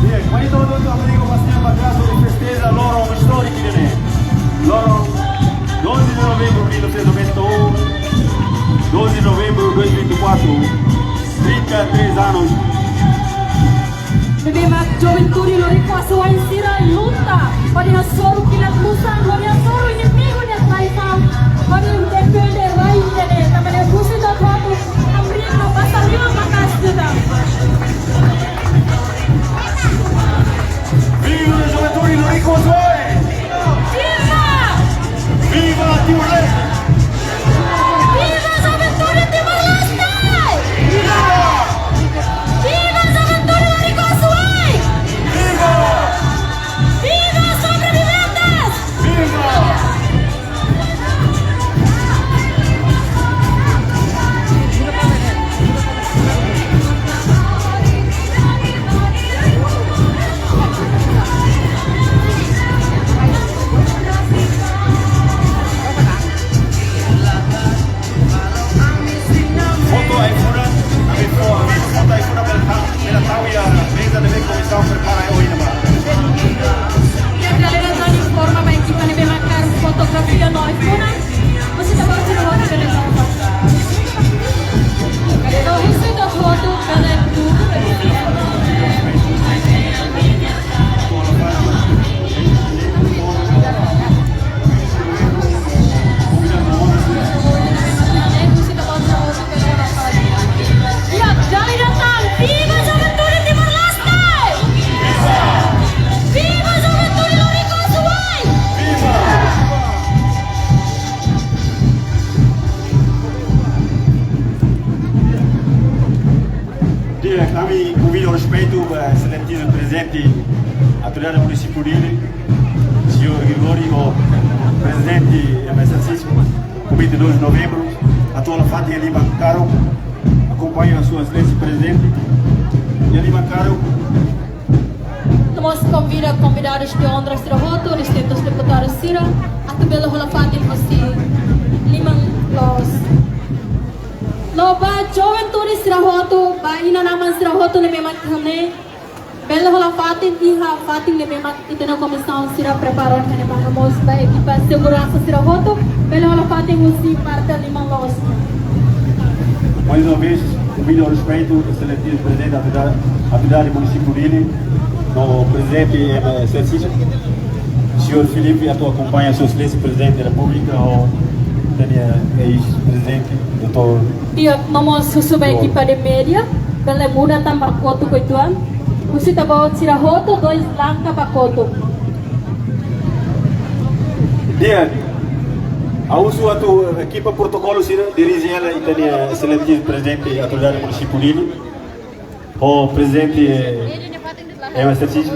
Bien, mai ita hotu abriga ba sira, ba grasu de festeja loron istóriku ida-ne'e. Loron doze de novembro de mil novecentos e noventa e um, doze de novembro de dois mil e vinte e quatro, trinta e três anos. Ne'ebé mak juventude loriku asuwa'in sira luta hodi hasoru kilat-musan, hodi hasoru inimigu nia traisaun, hodi defende rai ida-ne'e. Tanba ne'e husi ita hotu hamriik no basa liman maka'as ida. Viva juventude loriku asuwa'in! Viva! Viva Timor-Leste! Viva juventude Timor-Leste! Viva! Viva juventude loriku asuwa'in! Viva! Viva sobrevivente! Autoridade Munisípiu Dili, señór Gregório, prezidente M S S, Komité doze de Novembru, atu hola fatin iha liman karuk, akompaña Sua Exelénsia Prezidente, iha liman karuk. No mós konvida konvidadus de onra sira hotu, distintus deputadus sira, atu bele hola fatin husi liman loos. No ba juventude sira hotu, ba inan-aman sira hotu ne'ebé mak iha ne'e, bele hola fatin iha fatin ne'ebé mak ita-nia komisaun sira prepara ona ne'ebá, no mós ba ekipa seguransa sira hotu, bele hola fatin husi parte liman loos. Mais uma vez, com o devido respeito, Exelénsia Prezidente da Autoridade, Autoridade Munisípiu Dili, no prezidente em exercício, señór Filipe, atu akompaña Sua Exelénsia Prezidente da Repúblika, ho ita-nia eis-prezidente, doutór. Di'ak, no mós husu ba ekipa de mídia, bele muda tan ba kotuk uitoan. Husu ita-boot sira hotu, dois langkah ba kotuk. Di'ak, ha'u husu atu ekipa protokolu sira dirije hela ita-nia Exelénsia Prezidente Autoridade Munisípiu Dili, ho prezidente, eh, em exercício.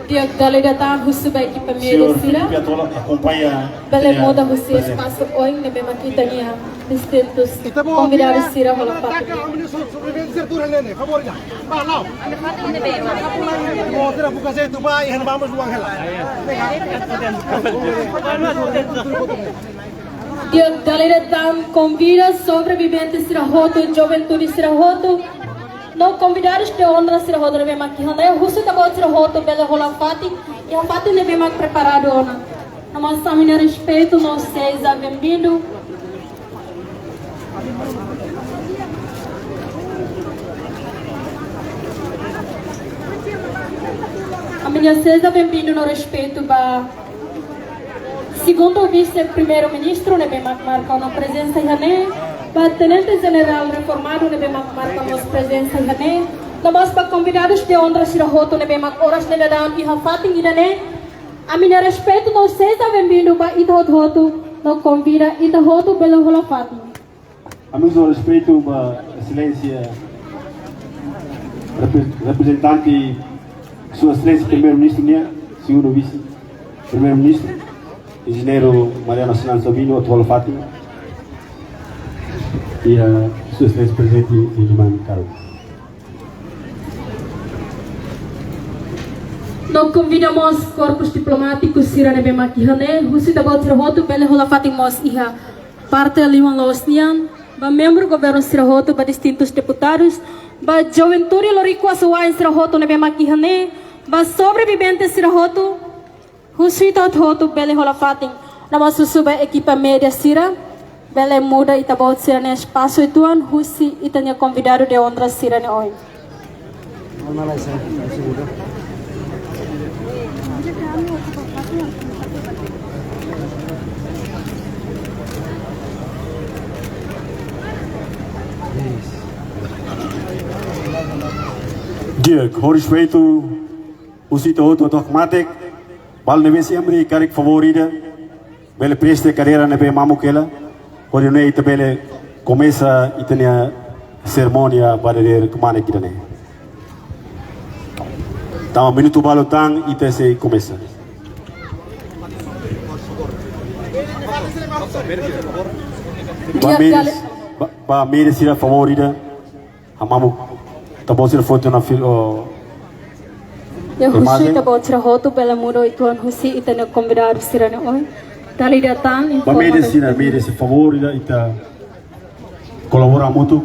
Di'ak, dala ida tan husu ba ekipa mídia sira. Señór Filipe atu hola akompaña. Bele muda husi espasu oin ne'ebé mak ita-nia distintus konvidadus sira hola fatin. Di'ak, dala ida tan konvida sobrevivente sira hotu, juventude sira hotu, no konvidadus de onra sira hotu ne'ebé mak iha ne'e, husu ita-boot sira hotu bele hola fatin iha fatin ne'ebé mak preparadu ona. No mós ami-nia respeitu no seja bem-vindo. Ami-nia seja bem-vindo no respeitu ba Segundu Vise-Primeiru-Ministru ne'ebé mak marka ona prezensa iha ne'e, ba Tenente Jenerál reformadu ne'ebé mak marka mós prezensa iha ne'e, no mós ba konvidadus de onra sira hotu ne'ebé mak oras ne'e daudaun iha fatin ida-ne'e, ami-nia respeitu no seja bem-vindo ba ita hotu-hotu, no konvida ita hotu bele hola fatin. Ami husu respeitu ba Exelénsia repre-, reprezentante, Sua Exelénsia Primeiru-Ministru nian, Segundu Vise-Primeiru-Ministru, Enjeñeiru Mariano Assunção Sabino, atu hola fatin iha Sua Exelénsia Prezidente iha liman karuk. No konvida mós korpus diplomátiku sira ne'ebé mak iha ne'e, husu ita-boot sira hotu bele hola fatin mós iha parte liman loos nian, ba membru governu sira hotu, ba distintus deputadus, ba juventude loriku asa-wa'in sira hotu ne'ebé mak iha ne'e, ba sobrevivente sira hotu, husu ita hotu bele hola fatin. No mós husu ba ekipa mídia sira bele muda ita-boot sira-nia espasu uitoan husi ita-nia konvidadu de onra sira-nia oin. Di'ak, ho respeitu husi ita hotu, atu hakmatek, balu ne'ebé sei hamriik karik favór ida, bele presta kadeira ne'ebé mamuk hela, hodi nune'e ita bele komesa ita-nia serimónia ba dadeer kmanek ida-ne'e. Tanba minutu balu tan ita sei komesa. Ba mídia, ba, ba mídia sira favór ida, hamamuk ita-boot sira foto na fil, o, ya, husu imajen. Ita-boot sira hotu bele muda uitoan husi ita-nia konvidadu sira-nia oin. Dala ida tan ba informa mídia sira, mídia sira favór ida, ita kolabora hamutuk.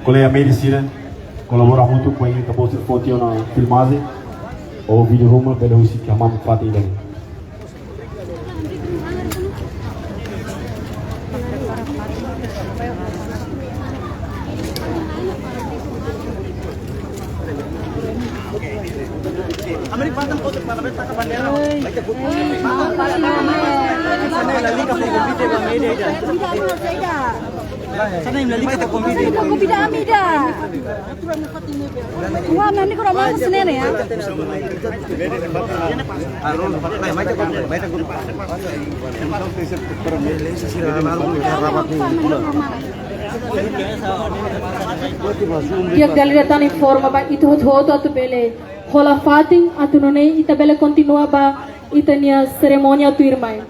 Kolega mídia sira, kolabora hamutuk, ba ita-boot sira foto na filmajen ou vídeo ruma, bele husik hamamuk fatin ida-ne'e. Konvida ami ida. Wah, nani kurang mau sini ya. Di'ak, dala ida tan informa ba ita hotu-hotu atu bele hola fatin atu nune'e ita bele kontinua ba ita-nia serimónia tuirmai.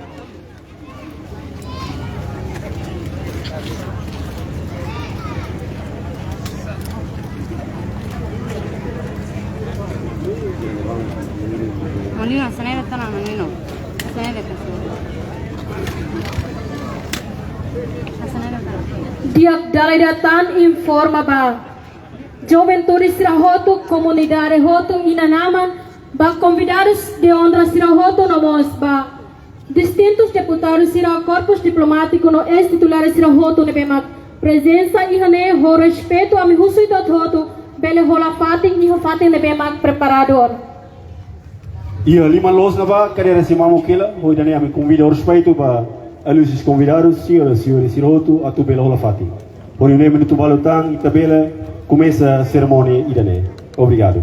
Manino, sana de tana, manino. Sana de tana. Sana de tana. Di'ak, dala ida tan informa ba juventude sira hotu, komunidade hotu, inan-aman, ba konvidadus de onra sira hotu no mós ba distintus deputadu sira, korpus diplomátiku no eis-titulade sira hotu ne'ebé mak prezensa iha ne'e, ho respeitu ami husu ita hotu-hotu bele hola fatin iha fatin ne'ebé mak preparadu ona. Iha liman loos ne'ebá kadeira sei mamuk hela, hodi nune'e ami konvida ho respeitu ba alin husi konvidadus, señora, señora sira hotu atu bele hola fatin. Hodi nune'e minutu balu tan ita bele komesa serimónia ida-ne'e. Obrigadu.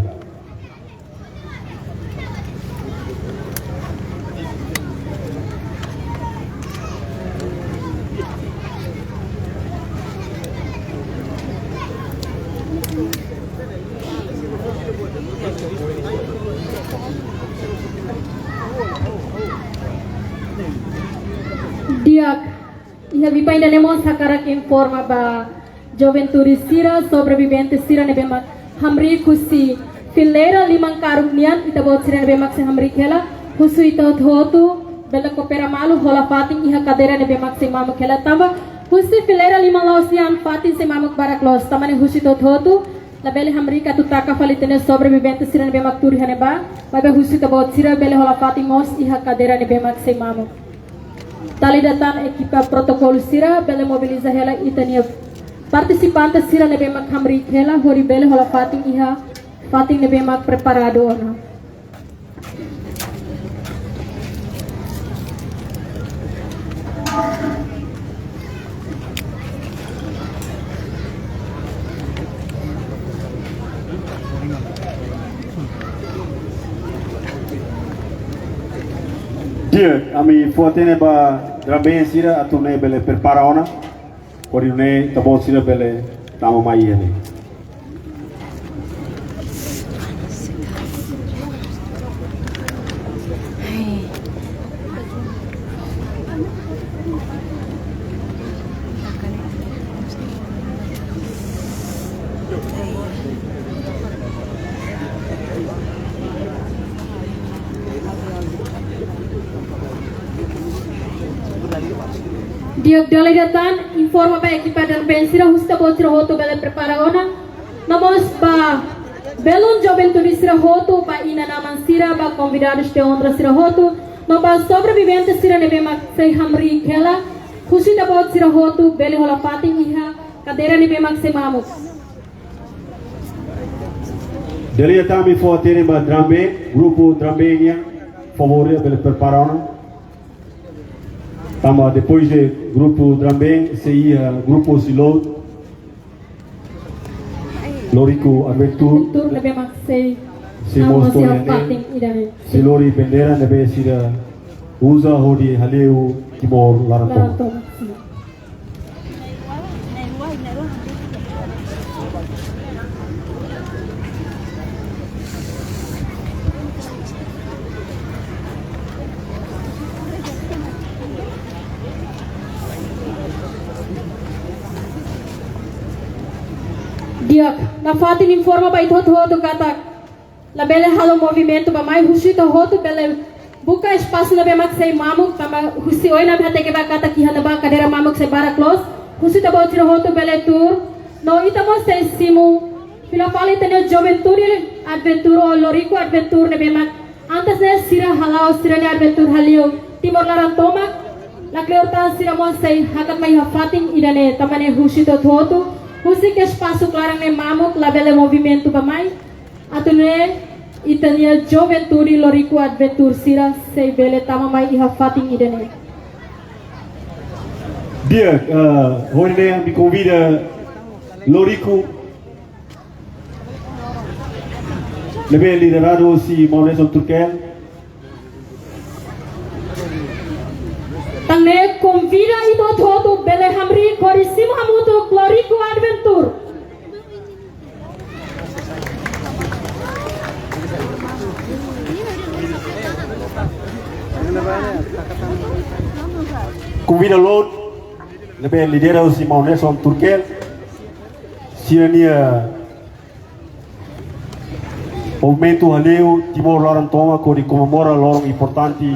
Di'ak, iha biban ida-ne'e mós hakarak informa ba juventude sira, sobrevivente sira ne'ebé mak hamriik husi fileira liman karuk nian, ita-boot sira ne'ebé mak sei hamriik hela, husu ita hotu-hotu bele koopera malu hola fatin iha kadeira ne'ebé mak sei mamuk hela, tanba husi fileira liman la'ós nian fatin sei mamuk barak loos, tanba ne'e husu ita hotu-hotu labele hamriik atu taka fali ita-nia sobrevivente sira ne'ebé mak tuur iha ne'ebá, maibé husu ita-boot sira bele hola fatin mós iha kadeira ne'ebé mak sei mamuk. Dala ida tan ekipa protokolu sira bele mobiliza hela ita-nia partisipante sira ne'ebé mak hamriik hela hodi bele hola fatin iha fatin ne'ebé mak preparadu ona. Di'ak, ami fó-hatene ba drum band sira atu nune'e bele prepara ona. Hodi nune'e ita-boot sira bele tama mai iha ne'e. Di'ak, dala ida tan informa ba ekipa drum band sira husu ita-boot sira hotu bele prepara ona. No mós ba belun juventude sira hotu, ba inan-aman sira, ba konvidadus de onra sira hotu, no ba sobrevivente sira ne'ebé mak sei hamriik hela, husu ita-boot sira hotu bele hola fatin iha kadeira ne'ebé mak sei mamuk. Dala ida tan ami fó-hatene ba drum band, grupu drum band nian, favór bele prepara ona. Tanba depois de grupu drum band, sei iha grupu husi Loriku Adventure. Adventure ne'ebé mak sei, sei mós tama iha fatin ida-ne'e. Sei lori bandeira ne'ebé sira uza hodi hale'u Timor laran tomak. Laran tomak, sin. Di'ak, nafatin informa ba ita hotu-hotu katak labele halo movimentu bá-mai, husu ita hotu bele buka espasu ne'ebé mak sei mamuk, tanba husi oin ami hateke bá katak iha ne'ebá kadeira mamuk sei barak loos, husu ita-boot sira hotu bele tuur, no ita mós sei simu fila fali ita-nia juventude Adventure ou Loriku Adventure ne'ebé mak antes ne'e sira hala'o sira-nia adventure hale'u Timor laran tomak, lakleur tan sira mós sei hakat mai iha fatin ida-ne'e, tanba ne'e husu ita hotu-hotu, husik espasu klaran ne'e mamuk labele movimentu bá-mai, atu nune'e ita-nia juventude Loriku Adventure sira sei bele tama mai iha fatin ida-ne'e. Di'ak, ah, hodi nune'e ami konvida Loriku ne'ebé lideradu husi Maun Nelson Turkel. Tan ne'e konvida ita hotu-hotu bele hamriik hodi simu hamutuk Loriku Adventure. Konvida loron ne'ebé lidera husi Maun Nelson Turkel, sira-nia movimentu hale'u Timor laran tomak hodi komemora loron importante,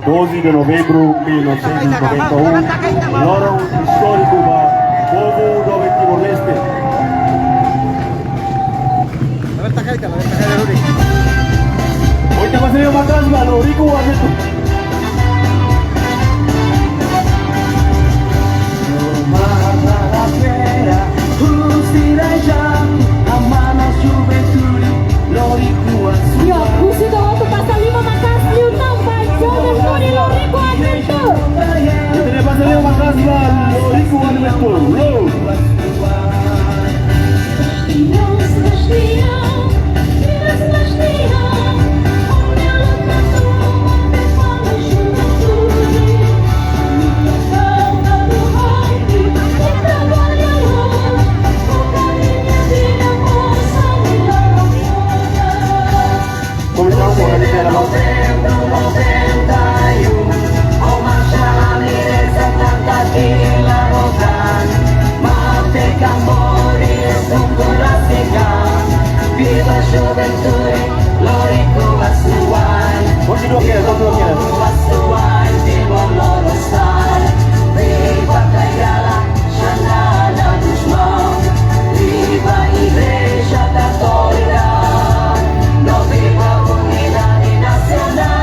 doze de novembro mil novecentos e noventa e um, loron istóriku ba povu doben Timor-Leste. Oita, basa liman maka'as ba Loriku Arventur. Yo, husu ita hotu basa liman maka'as liután ba Juventude Loriku Arventur. Ita-nia basa liman maka'as ba Loriku Arventur. Lo. Komentaun, komentaun. Viva juventude, Loriku Asuai. Continua, Kira, continua, Kira. Loriku Asuai, viva Lorosa'e, viva Tayala, Xanana Gusmão, viva Igreja Católica, no viva unidade nacional.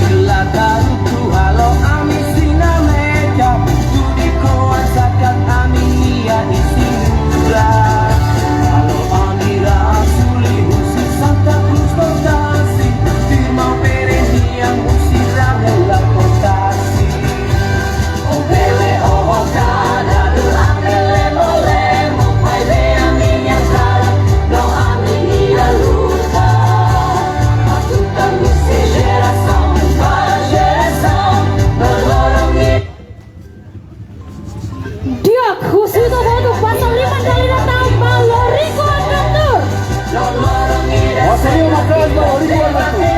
Ila tarutu halo ami sina meja, tudik ho asakat ami-nia isin-rua. Halo ami rasuli husi Santa Cruz Kotasi, firma pere nian husi Ramela Kotasi. O bele o hokada durante lemo-lemo, pai be ami-nia kalan, no ami-nia luta. Atu tanggusi jerasaun ba jerasaun, no loron i- Di'ak, husu ita hotu basa liman dala ida tan ba Loriku Arventur. Basa liman maka'as ba Loriku Arventur.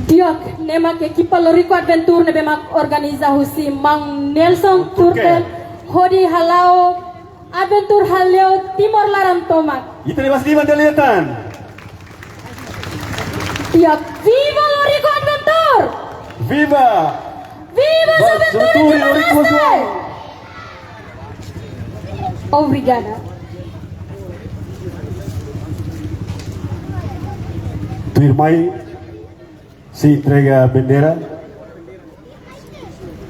Di'ak, ne'e mak ekipa Loriku Arventur ne'ebé mak organiza husi Maun Nelson Turkel hodi hala'o Arventur hale'u Timor laran tomak. Ita-nia basa liman dala ida tan. Di'ak, viva Loriku Arventur! Viva! Viva Juventude Timor-Leste! Obrigada. Tuirmai sei entrega bandeira.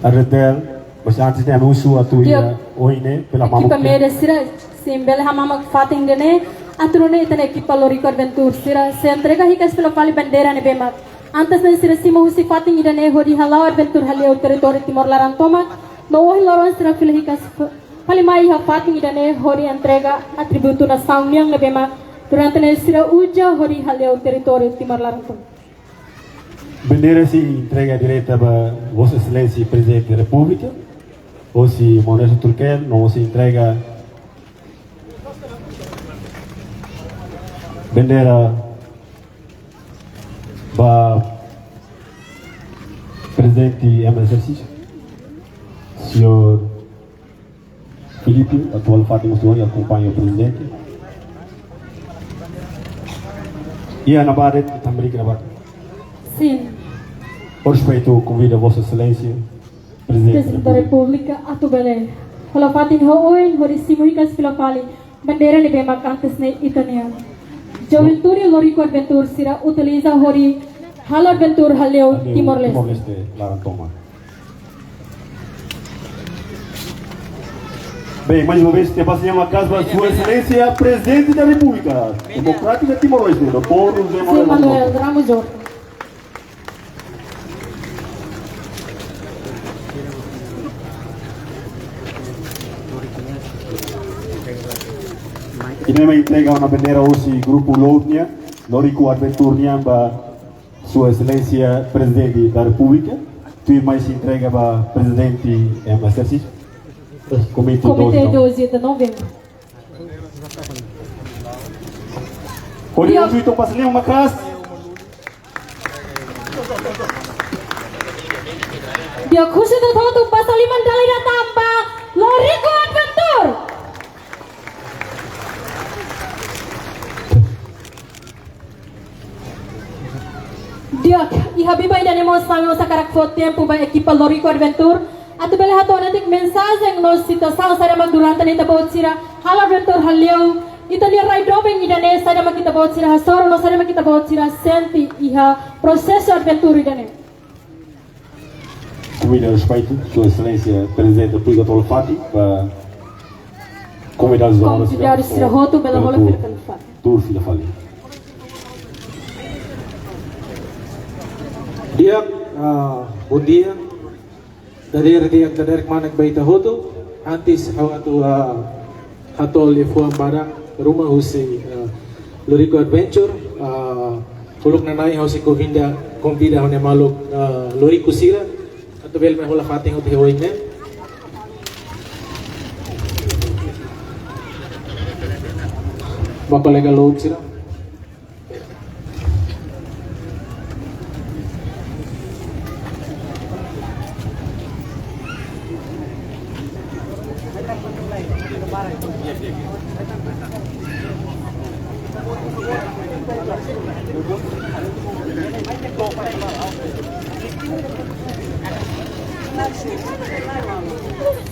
Arretel, mas antes ne'e ami husu atu iha ohin ne'e, pela mama. Ekipa média sira, se bele hamamuk fatin ida-ne'e, atu nune'e ita-nia ekipa Loriku Arventur sira sei entrega hikas fila fali bandeira ne'ebé mak antes ne'e sira simu husi fatin ida-ne'e hodi hala'o Arventur hale'u territóriu Timor laran tomak, no ohin loron sira fila hikas f-, fali mai iha fatin ida-ne'e hodi entrega atributu nasaun nian ne'ebé mak durante ne'e sira uza hodi hale'u territóriu Timor laran tomak. Bandeira sei entrega direta ba Vossa Excelência Presidente da República, hosi Maun Nelson Turkel, no sei entrega bandeira ba Presidente em exercício, senhor Filipe, atuál fatin mós ohin akompaña Prezidente. Iha ne'ebá de'it, também ne'ebá. Sin. Ho respeitu, konvida Vossa Excelência, Presidente da República, atu bele hola fatin ho oin, hodi simu hikas fila fali bandeira ne'ebé mak antes ne'e ita-nian. Juventude Loriku Arventur sira utiliza hodi halo Arventur hale'u Timor-Leste. Timor-Leste laran tomak. Bem, mais uma vez, ita basa liman maka'as ba Sua Excelência Presidente da República Democrática Timor-Leste, doutor José Manuel Ramos Horta. Manuel Ramos Horta. Prima entrega ona bandeira husi grupu Load nian, Loriku Adventure nian ba Sua Exelénsia Prezidente da Repúblika. Tuirmai sei entrega ba Prezidente em exercício. Komité Komité doze de Novembro. doze de Novembro. Hodi Di'ak. Husu ita pasa liman maka'as. Di'ak, husu ita hotu pasa liman dala ida tan ba Loriku Adventure. Di'ak, iha biban ida-ne'e mós ami mós hakarak fó tempu ba ekipa Loriku Adventure atu bele hato'o netik mensajen no situasaun saida mak durante ne'e ita-boot sira halo adventure haleu ita-nia rai doben ida-ne'e, saida mak ita-boot sira hasoru no saida mak ita-boot sira sente iha prosesu adventure ida-ne'e. Komida respeitu, Sua Exelénsia Prezidente Repúblika tau fali fatin ba komida zona Konvidadu sira hotu bela hola fila fali. Tur fila fali. Di'ak, ah, bondia. Dadeer di'ak, dadeer kmanek ba ita hotu. Antes ha'u atu, ah, hato'o liafuan badak ruma husi, ah, Loriku Adventure, ah, uluk nanain ha'u sei konvida, konvida ha'u-nia maluk, ah, Loriku sira atu bele mai hola fatin hotu iha oin ne'e. Ba kolega Load sira.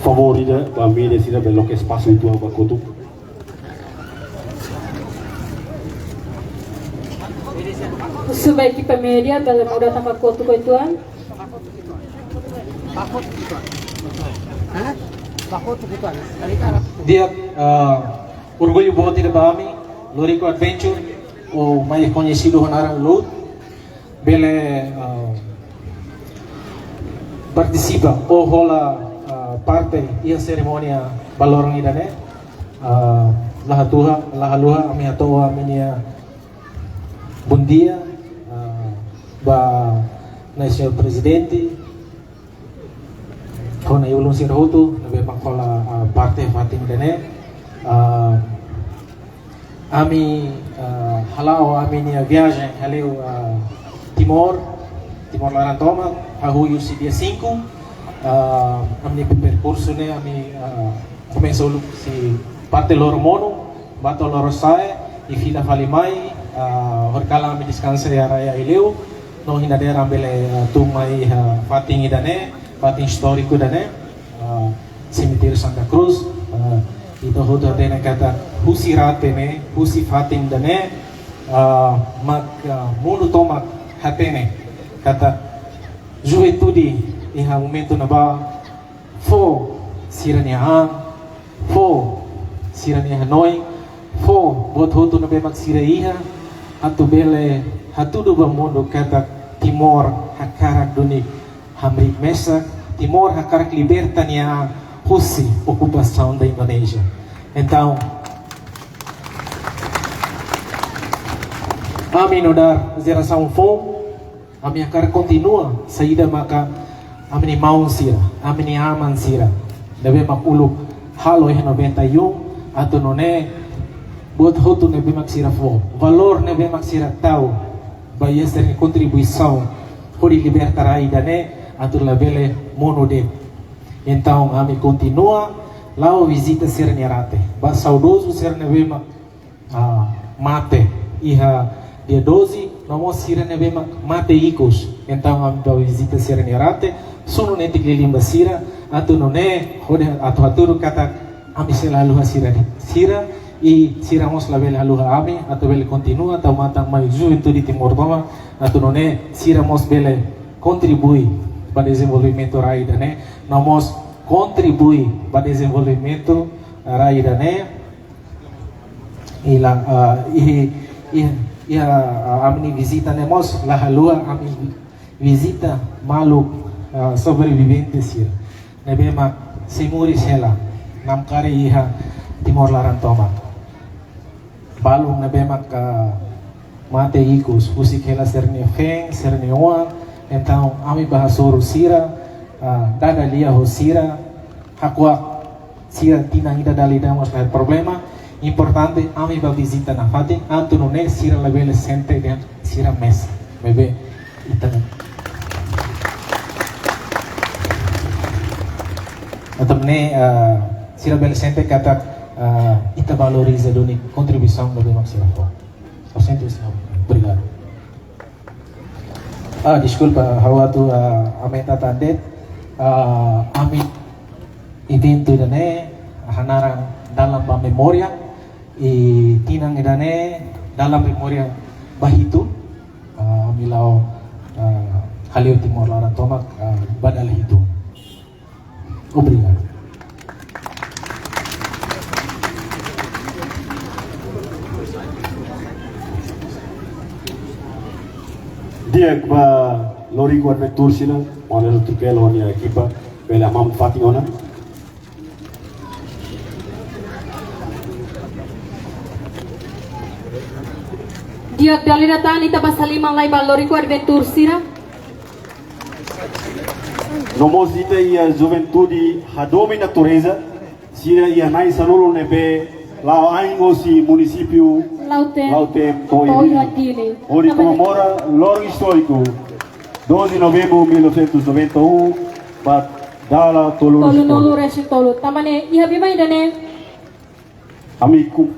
Favór ida ba mídia sira bele loke espasu uitoan ba kotuk. Husu ba ekipa mídia bele muda tan ba kotuk uitoan. Di'ak, ah, orgullu boot ida ba ami, Loriku Adventure, ou mais koñesidu ho naran Load, bele, ah, partisipa ou hola, ah, parte iha serimónia ba loron ida-ne'e. Ah, la hato'o, la haluha ami hato'o ami-nia bondia, ah, ba Na'i Señór Prezidente, ho na'i-ulun sira hotu ne'ebé mak hola, ah, parte fatin ida-ne'e. Ah, ami, ah, hala'o ami-nia viajen haleu, ah, Timor, Timor laran tomak, hahú husi dia cinco, ah, ami-nia perkursu ne'e ami, ah, komesa uluk husi parte Loromonu, ba to'o Lorosa'e, i fila fali mai, ah, horikalan ami deskansa iha rai Aileu, no ohin dadeer ami bele, ah, tun mai, ah, fatin ida-ne'e, fatin istóriku ida-ne'e, ah, Semitériu Santa Cruz, ah, ita hotu hatene katak husi rate ne'e, husi fatin ida-ne'e, ah, mak, ah, mundu tomak hatene katak juventude iha momentu ne'ebá fó sira-nia an, fó sira-nia hanoin, fó buat hotu ne'ebé mak sira iha, atu bele hatudu ba mundu katak Timor hakarak duni hamriik mesak, Timor hakarak liberta nia an husi okupasaun da Indonézia. Entaun, ami nu'udar jerasaun foun, ami hakarak kontinua saida maka ami-nia maun sira, ami-nia aman sira ne'ebé mak uluk halo iha noventa e um, atu nune'e buat hotu ne'ebé mak sira fó, valór ne'ebé mak sira tau ba iha sira-nia kontribuisaun hodi liberta rai ida-ne'e atu labele monu de'it. Entaun ami kontinua la'o vizita sira-nia rate, ba saudozu sira ne'ebé mak ah, mate iha dia doze, no mós sira ne'ebé mak mate ikus. Entaun ami bá vizita sira-nia rate, sunu netik liuliu ba sira, atu nune'e hodi atu hatudu katak ami sei la haluha sira, sira, i sira mós labele haluha ami, atu bele kontinua tau matan mai juventude Timor tomak, atu nune'e sira mós bele kontribui ba dezenvolvimentu rai ida-ne'e, no mós kontribui ba dezenvolvimentu rai ida-ne'e. I la, ah, iha, iha, iha, ah, ami-nia vizita ne'e mós la haluha ami vizita maluk, ah, sobrevivente sira ne'ebé mak sei moris hela namkari iha Timor laran tomak. Balu ne'ebé maka mate ikus, husik hela sira-nia feen, sira-nia oan. Entaun, ami bá hasoru sira, ah, dada lia ho sira, hakuak sira tinan ida dala ida mós la iha problema. Importante, ami bá vizita nafatin, atu nune'e sira labele sente dehan sira mesak. Maibé, ita ne'e. Entaun ne'e, ah, sira bele sente katak, ah, ita valoriza duni kontribuisaun ne'ebé mak sira fó. Ha'u sente iha ne'e. Obrigadu. Ah, deskulpa, ha'u atu, ah, aumenta tan de'it. Ah, ami eventu ida-ne'e hanaran Dalan ba Memória, i tinan ida-ne'e Dalan Memória ba Hitu. Ah, ami la'o, ah, hale'u Timor laran tomak, ah, ba dala hitu. Obrigadu. Di'ak ba Loriku Adventure sira, Maun Nelson Truquel ho nia ekipa, bele hamamuk fatin ona. Di'ak, dala ida tan ita basa liman lai ba Loriku Adventure sira. No mós ita iha Juventude Hadomi Natureza, sira iha na'in sanulu ne'ebé la'o ain hosi munisípiu Lautém, Lautém, to'o iha Dili. Hodi komemora loron istóriku, doze de novembro mil novecentos e noventa e um, ba dala tolunulu. Tolunulu resin tolu. Tanba ne'e, iha biban ida-ne'e. Ami ku-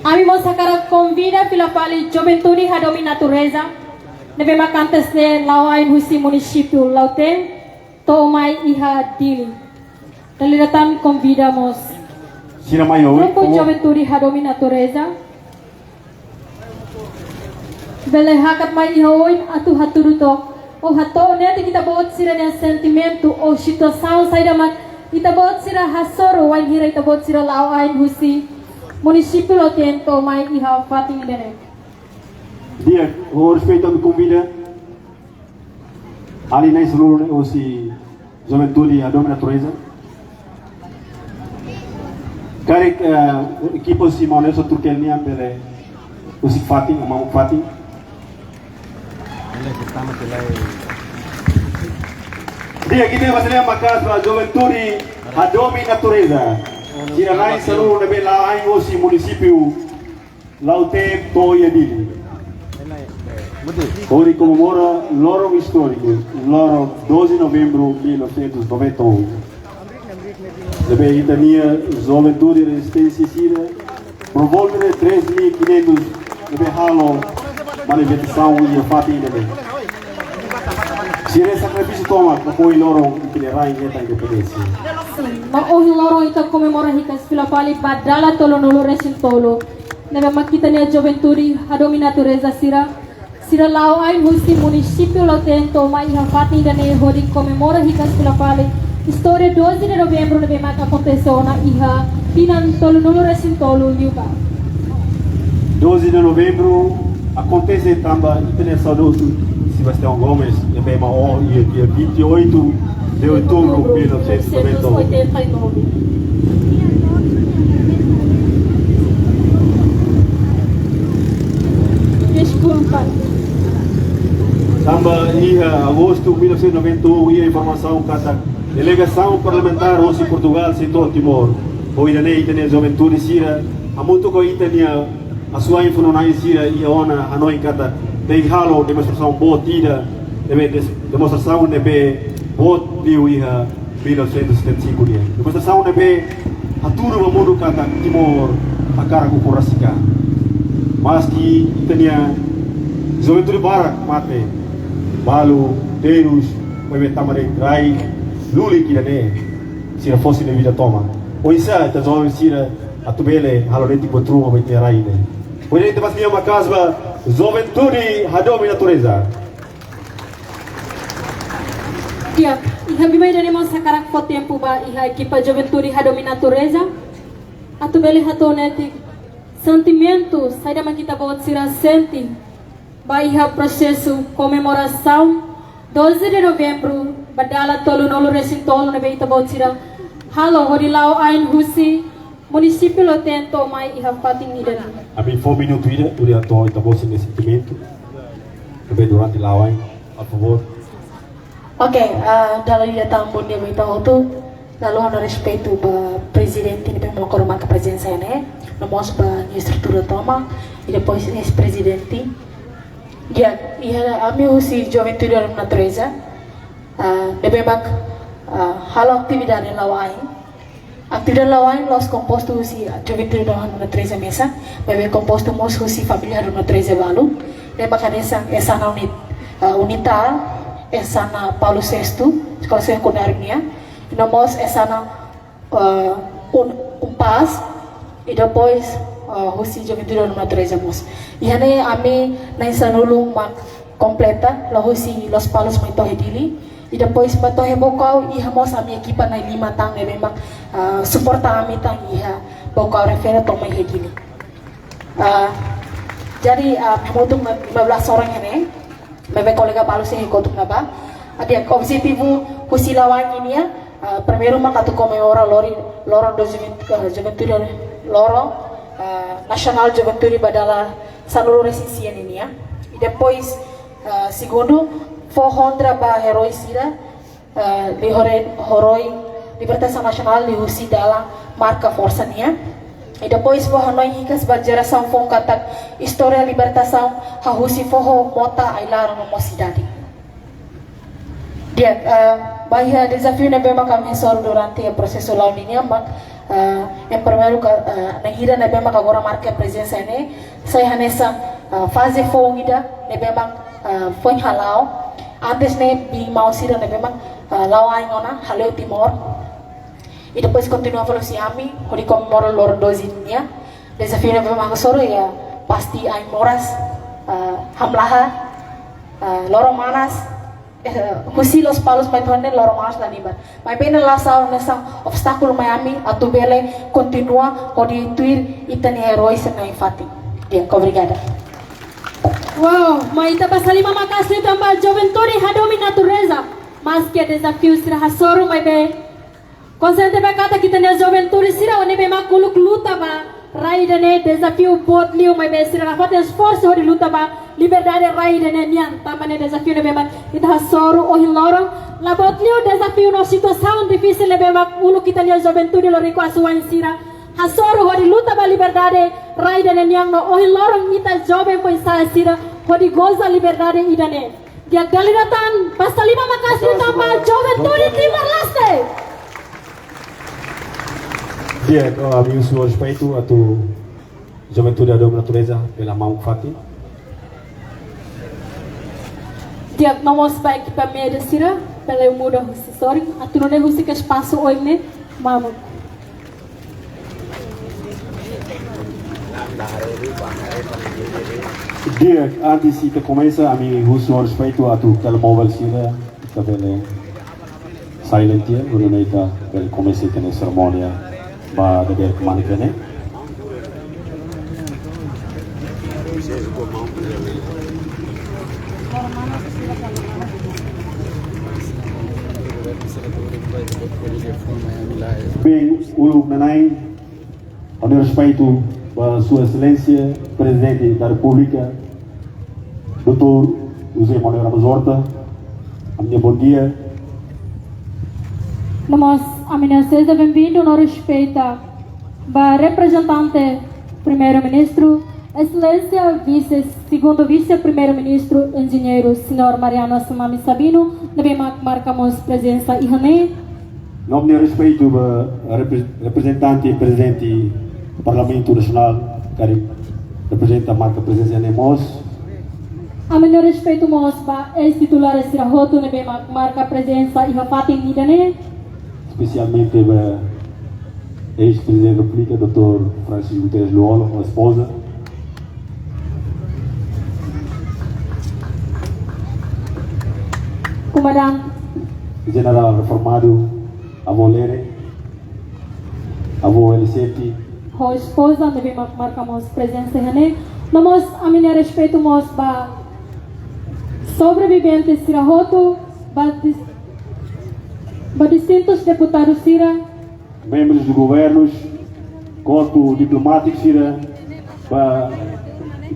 Ami mós hakarak konvida fila fali Juventude Hadomi Natureza, ne'ebé mak antes ne'e la'o ain husi munisípiu Lautém, to'o mai iha Dili. Dala ida tan konvida mós. Sira mai oin, grupu komo- Juventude Hadomi Natureza. Bele hakat mai iha oin atu hatudu took, ou hato'o netik ita-boot sira-nia sentimentu ou situasaun saida mak ita-boot sira hasoru wainhira ita-boot sira la'o ain husi munisípiu Lautém to'o mai iha fatin ida-ne'e. Di'ak, ho respeitu ami konvida alin na'in sanulu ne'e husi Juventude Hadomi Natureza. Karik, eh, ekipa husi Maun Nelson Truquel nian bele husik fatin, hamamuk fatin. Di'ak, ita basa liman maka'as ba Juventude Hadomi Natureza, sira na'in sanulu ne'ebé la'o ain husi munisípiu Lautém to'o iha Dili, hodi komemora loron istóriku, loron doze de novembro mil novecentos e noventa e um. Ne'ebé ita-nia juventude rezisténsia sira, por volta de três mil e quinhentos, ne'ebé halo manifestasaun iha fatin ida-ne'e. Sira sakrifísiu tomak, apoiu loron ita-nia rain hetan independénsia. Sin, no ohin loron ita komemora hikas fila fali ba dala tolunulu resin tolu. Ne'ebé mak ita-nia Juventude Hadomi Natureza sira, sira la'o ain husi munisípiu Lautém to'o mai iha fatin ida-ne'e hodi komemora hikas fila fali istória doze de novembro ne'ebé mak akontese ona iha tinan tolunulu resin tolu liubá. Doze de novembro akontese tanba ita-nia saudozu Sebastião Gomes, ne'ebé mai oho iha dia vinte e oito de outubro mil novecentos e noventa e um. Deskulpa. Tanba iha agostu mil novecentos e noventa e um iha informasaun katak delegasaun parlamentár hosi Portugal sei to'o Timor. Ho ida-ne'e ita-nia juventude sira hamutuk ho ita-nia asuwa'in funu-na'in sira iha ona hanoin katak tenke halo demonstrasaun boot ida, ne'ebé des-, demonstrasaun ne'ebé boot liu iha mil novecentos e setenta e cinco nian. Demonstrasaun ne'ebé hatudu ba mundu katak Timor hakarak ukun rasik an. Maski ita-nia juventude barak mate, balu, terus, maibé tama de'it rai lulik ida-ne'e, sira fó sira-nia vida tomak. Oinsá ita joven sira atu bele halo netik buat ruma ba ita-nia rai ne'e. Ohin ita basa liman maka'as ba Juventude Hadomi Natureza. Di'ak, iha biban ida-ne'e mós hakarak fó tempu ba iha ekipa Juventude Hadomi Natureza atu bele hato'o netik sentimentu saida mak ita-boot sira sente ba iha prosesu komemorasaun doze de novembro ba dala tolunulu resin tolu ne'ebé ita-boot sira halo hodi la'o ain husi Munisípiu Loteng to'o mai iha fatin ida-ne'e. Ami fó minutu ida, hodi atu ita-boot sente sentimentu. Ne'ebé durante la'o, por favór. Oke, ah, dala ida tan bondia ba ita hotu. Dala rua ha'u hato'o respeitu ba prezidente ne'ebé mak ohin halo prezensa iha ne'e. No mós ba nia estrutura tomak. I depois eis-prezidente. Di'ak, iha ami husi Juventude Natureza. Ah, ne'ebé mak, ah, halo atividade la'o ain. Atividade la'o ain la'ós kompostu husi Juventude Hadomi Natureza mesak, maibé kompostu mós husi família Hadomi Natureza balu. Ne'ebé mak hanesan eis-sana Unit-, eh, Unita, eis-sana Paulo Sexto, eskola sekundária nian. No mós eis-sana, eh, Un-, Unpaz, i depois, eh, husi Juventude Hadomi Natureza mós. Iha ne'e ami na'in sanulu mak kompleta, la'o husi Lospalos mai to'o iha Dili. I depois mai to'o iha Baucau, iha mós ami ekipa na'in lima tan ne'ebé mak, ah, suporta ami tan iha Baucau refere to'o mai iha Dili. Ah, jadi, ah, hamutuk lima belas orang iha ne'e, maibé kolega balu sei kotuk naba. Di'ak, objetivu husi la'o ain nian, ah, primeiru mak atu komemora lori, loron do juventu-, ah, juventude, loron, ah, nasionál juventude ba dala sanulu resin sia nian. I depois, ah, segundu, fó honra ba eroi sira, ah, liuhosi, horoi libertasaun nasionál liuhusi dalan marka forsa nian. I depois fó hanoin hikas ba jerasaun foun katak istória libertasaun hahú husi foho, mota, ai-laran no mós sidade. Di'ak, ah, ba iha dezafiu ne'ebé mak ami hasoru durante prosesu la'o nian mak, ah, em primeiru ka, ah, na'in hira ne'ebé mak agora marka prezensa ne'e, sai hanesan, ah, faze foun ida ne'ebé mak, ah, foin hala'o. Antes ne'e biin-maun sira ne'ebé mak, ah, la'o ain ona hale'u Timor. I depois kontinua fali husi ami, hodi komemora loron doze nian. Dezafiu ne'ebé mak hasoru iha pasti ain moras, ah, hamlaha, ah, loron manas, eh, husi Lospalos mai to'o ne'e loron manas la nibar. Maibé ne'e la sai hanesan obstákulu mai ami atu bele kontinua hodi tuir ita-nia eroi sira na'in-fatin. Di'ak, obrigada. Wow, mai ita basa liman maka'as liután ba Juventude Hadomi Natureza. Maske dezafiu sira hasoru maibé konsiente ba katak ita-nia juventude sira ne'ebé mak uluk luta ba rai ida-ne'e, dezafiu boot liu maibé sira nafatin esforsu hodi luta ba liberdade rai ida-ne'e nian. Tanba ne'e dezafiu ne'ebé mak ita hasoru ohin loron la boot liu, dezafiu no situasaun difisil ne'ebé mak uluk ita-nia juventude loriku asuwa'in sira hasoru hodi luta ba liberdade rai ida-ne'e nian no ohin loron ita joven foin-sa'e sira hodi goza liberdade ida-ne'e. Di'ak, dala ida tan, basa liman maka'as liután ba Juventude Timor-Leste. Di'ak, ami husu respeitu atu Juventude Hadomi Natureza pela mão fati. Di'ak, no mós ba ekipa média sira, bele muda husi sorin, atu nune'e husik espasu oin ne'e mamuk. Di'ak, antes ita komesa, ami husu respeitu atu telemóvel sira, ita bele silent tiha, hodi nune'e ita bele komesa ita-nia serimónia ba dadeer kmanek ne'e. Bem, uluk nanain, ami respeitu ba Sua Exelénsia Prezidente da Repúblika, doutór José Manuel Ramos Horta, ami-nia bondia. No mós, ami-nia seja bem-vindo no respeita ba reprezentante Primeiru-Ministru, Exelénsia Vise, Segundu Vise-Primeiru-Ministru, Enjeñeiru Señór Mariano Assoumani Sabino, ne'ebé mak marka mós prezensa iha ne'e. No ami-nia respeitu ba repre-, reprezentante Prezidente Parlamentu Nasionál, karik reprezenta marka prezensa iha ne'e mós. Ami-nia respeitu mós ba eis-titulár sira hotu ne'ebé mak marka prezensa iha fatin ida-ne'e. Espesialmente ba eis-Prezidente da Repúblika, doutór Francisco Guterres Lú-Olo, ho espoza. Komandante. Jenerál reformadu, Avó Lere, Avó Elisete. Ho espoza, ne'ebé mak marka mós prezensa iha ne'e. No mós, ami-nia respeitu mós ba sobrevivente sira hotu, ba dis-, ba distintus deputadu sira, membros do governos, Korpu diplomátiku sira, ba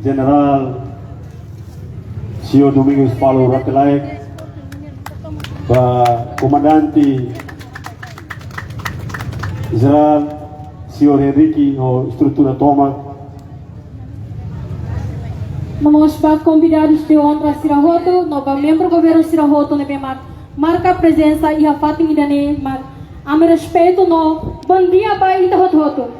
Jenerál Señór Domingos Falo Rate Laek, ba Komandante Jerál Señór Henrique ho estrutura tomak. No mós ba konvidadus de onra sira hotu, no ba membru governu sira hotu ne'ebé mak marka prezensa iha fatin ida-ne'e, mak ami respeitu no bondia ba ita hotu-hotu.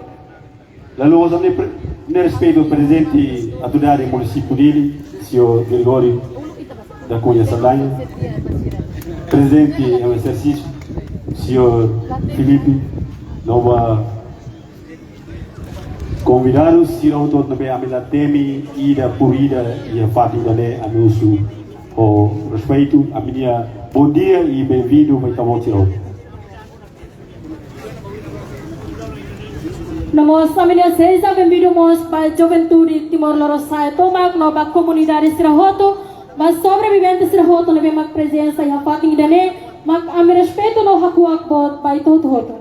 Laloos ami-nia pre-, ami-nia respeitu Prezidente Autoridade Munisípiu Dili, Señór Gregório da Cunha Saldanha, Prezidente em exercício, Señór Filipe, no ba konvidadus sira hotu-hotu ne'ebé ami la temi ida por ida iha fatin ida-ne'e, ami husu ho respeitu, ami-nia bondia i benvindu ba ita-boot sira hotu. No mós ami-nia seja benvindu mós ba juventude Timor Lorosa'e tomak no ba komunidade sira hotu, ba sobrevivente sira hotu ne'ebé mak prezensa iha fatin ida-ne'e, mak ami respeitu no hakuak boot ba ita hotu-hotu.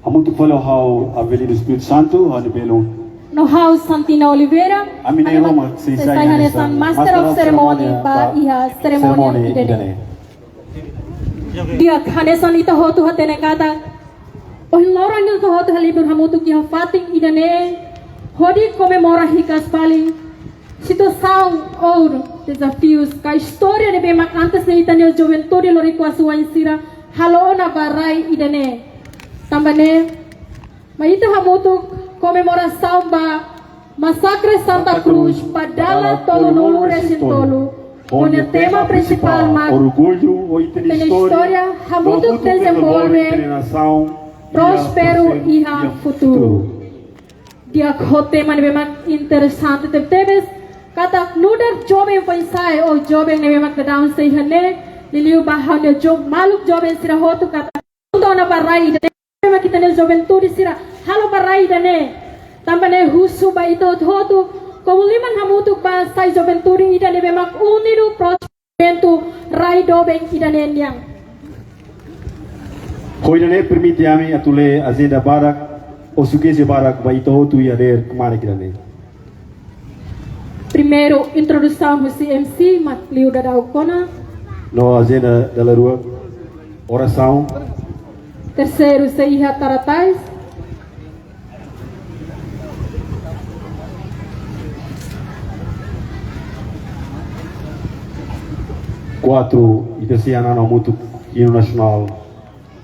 Hamutuk fali ho ha'u Avelino Espírito Santo, ha'u-nia belun. No ha'u Santina Oliveira. Ami na'in rua mak sei sai hanesan Master of Ceremony ba iha serimónia ida-ne'e. Di'ak, hanesan ita hotu hatene katak ohin loron ita hotu halibur hamutuk iha fatin ida-ne'e hodi komemora hikas fali situasaun ou dezafius ka istória ne'ebé mak antes ne'e ita-nia juventude loriku-asuwa'in sira halo ona ba rai ida-ne'e. Tanba ne'e, mai ita hamutuk komemorasaun ba Masakre Santa Cruz, ba dala tolunulu-resin-tolu, ho nia tema prinsipál mak Orgullu ho ita-nia istória, hamutuk dezenvolve, prósperu iha futuru. Di'ak, ho tema ne'ebé mak interesante tebetebes, katak nu'udar joven foin-sa'e ou joven ne'ebé mak daudaun sei iha ne'e, liuliu ba ha'u-nia jo-, maluk joven sira hotu katak hamutuk ona ba rai ida-ne'e, mak ita-nia juventude sira halo ba rai ida-ne'e. Tanba ne'e husu ba ita hotu-hotu, komu liman hamutuk ba sai juventude ida ne'ebé mak unidu, prósperu rai doben ida-ne'e nian. Ho ida-ne'e permite ami atu lee ajenda badak, ou sukeje badak ba ita hotu iha dadeer kmanek ida-ne'e. Primeiru, introdusaun husi M C, mak liu daudauk ona. No ajenda dala rua, orasaun. Terseiru, sei iha tara tais. Kuatru, ita sei hanan hamutuk hinu nasionál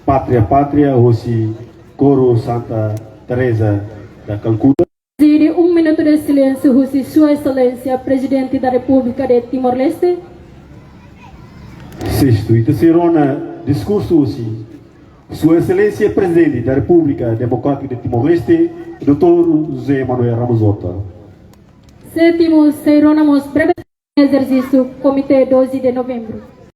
Pátria Pátria, hosi koru Santa Teresa da Calcutta. Prezide um minuto de silêncio husi Sua Excelência Presidente da República de Timor-Leste. Sestu, ita sei rona diskursu husi Sua Excelência Presidente da República Democrática de Timor-Leste, doutór José Manuel Ramos Horta. Sétimu, sei rona mós breve ezersísiu Komité doze de Novembro.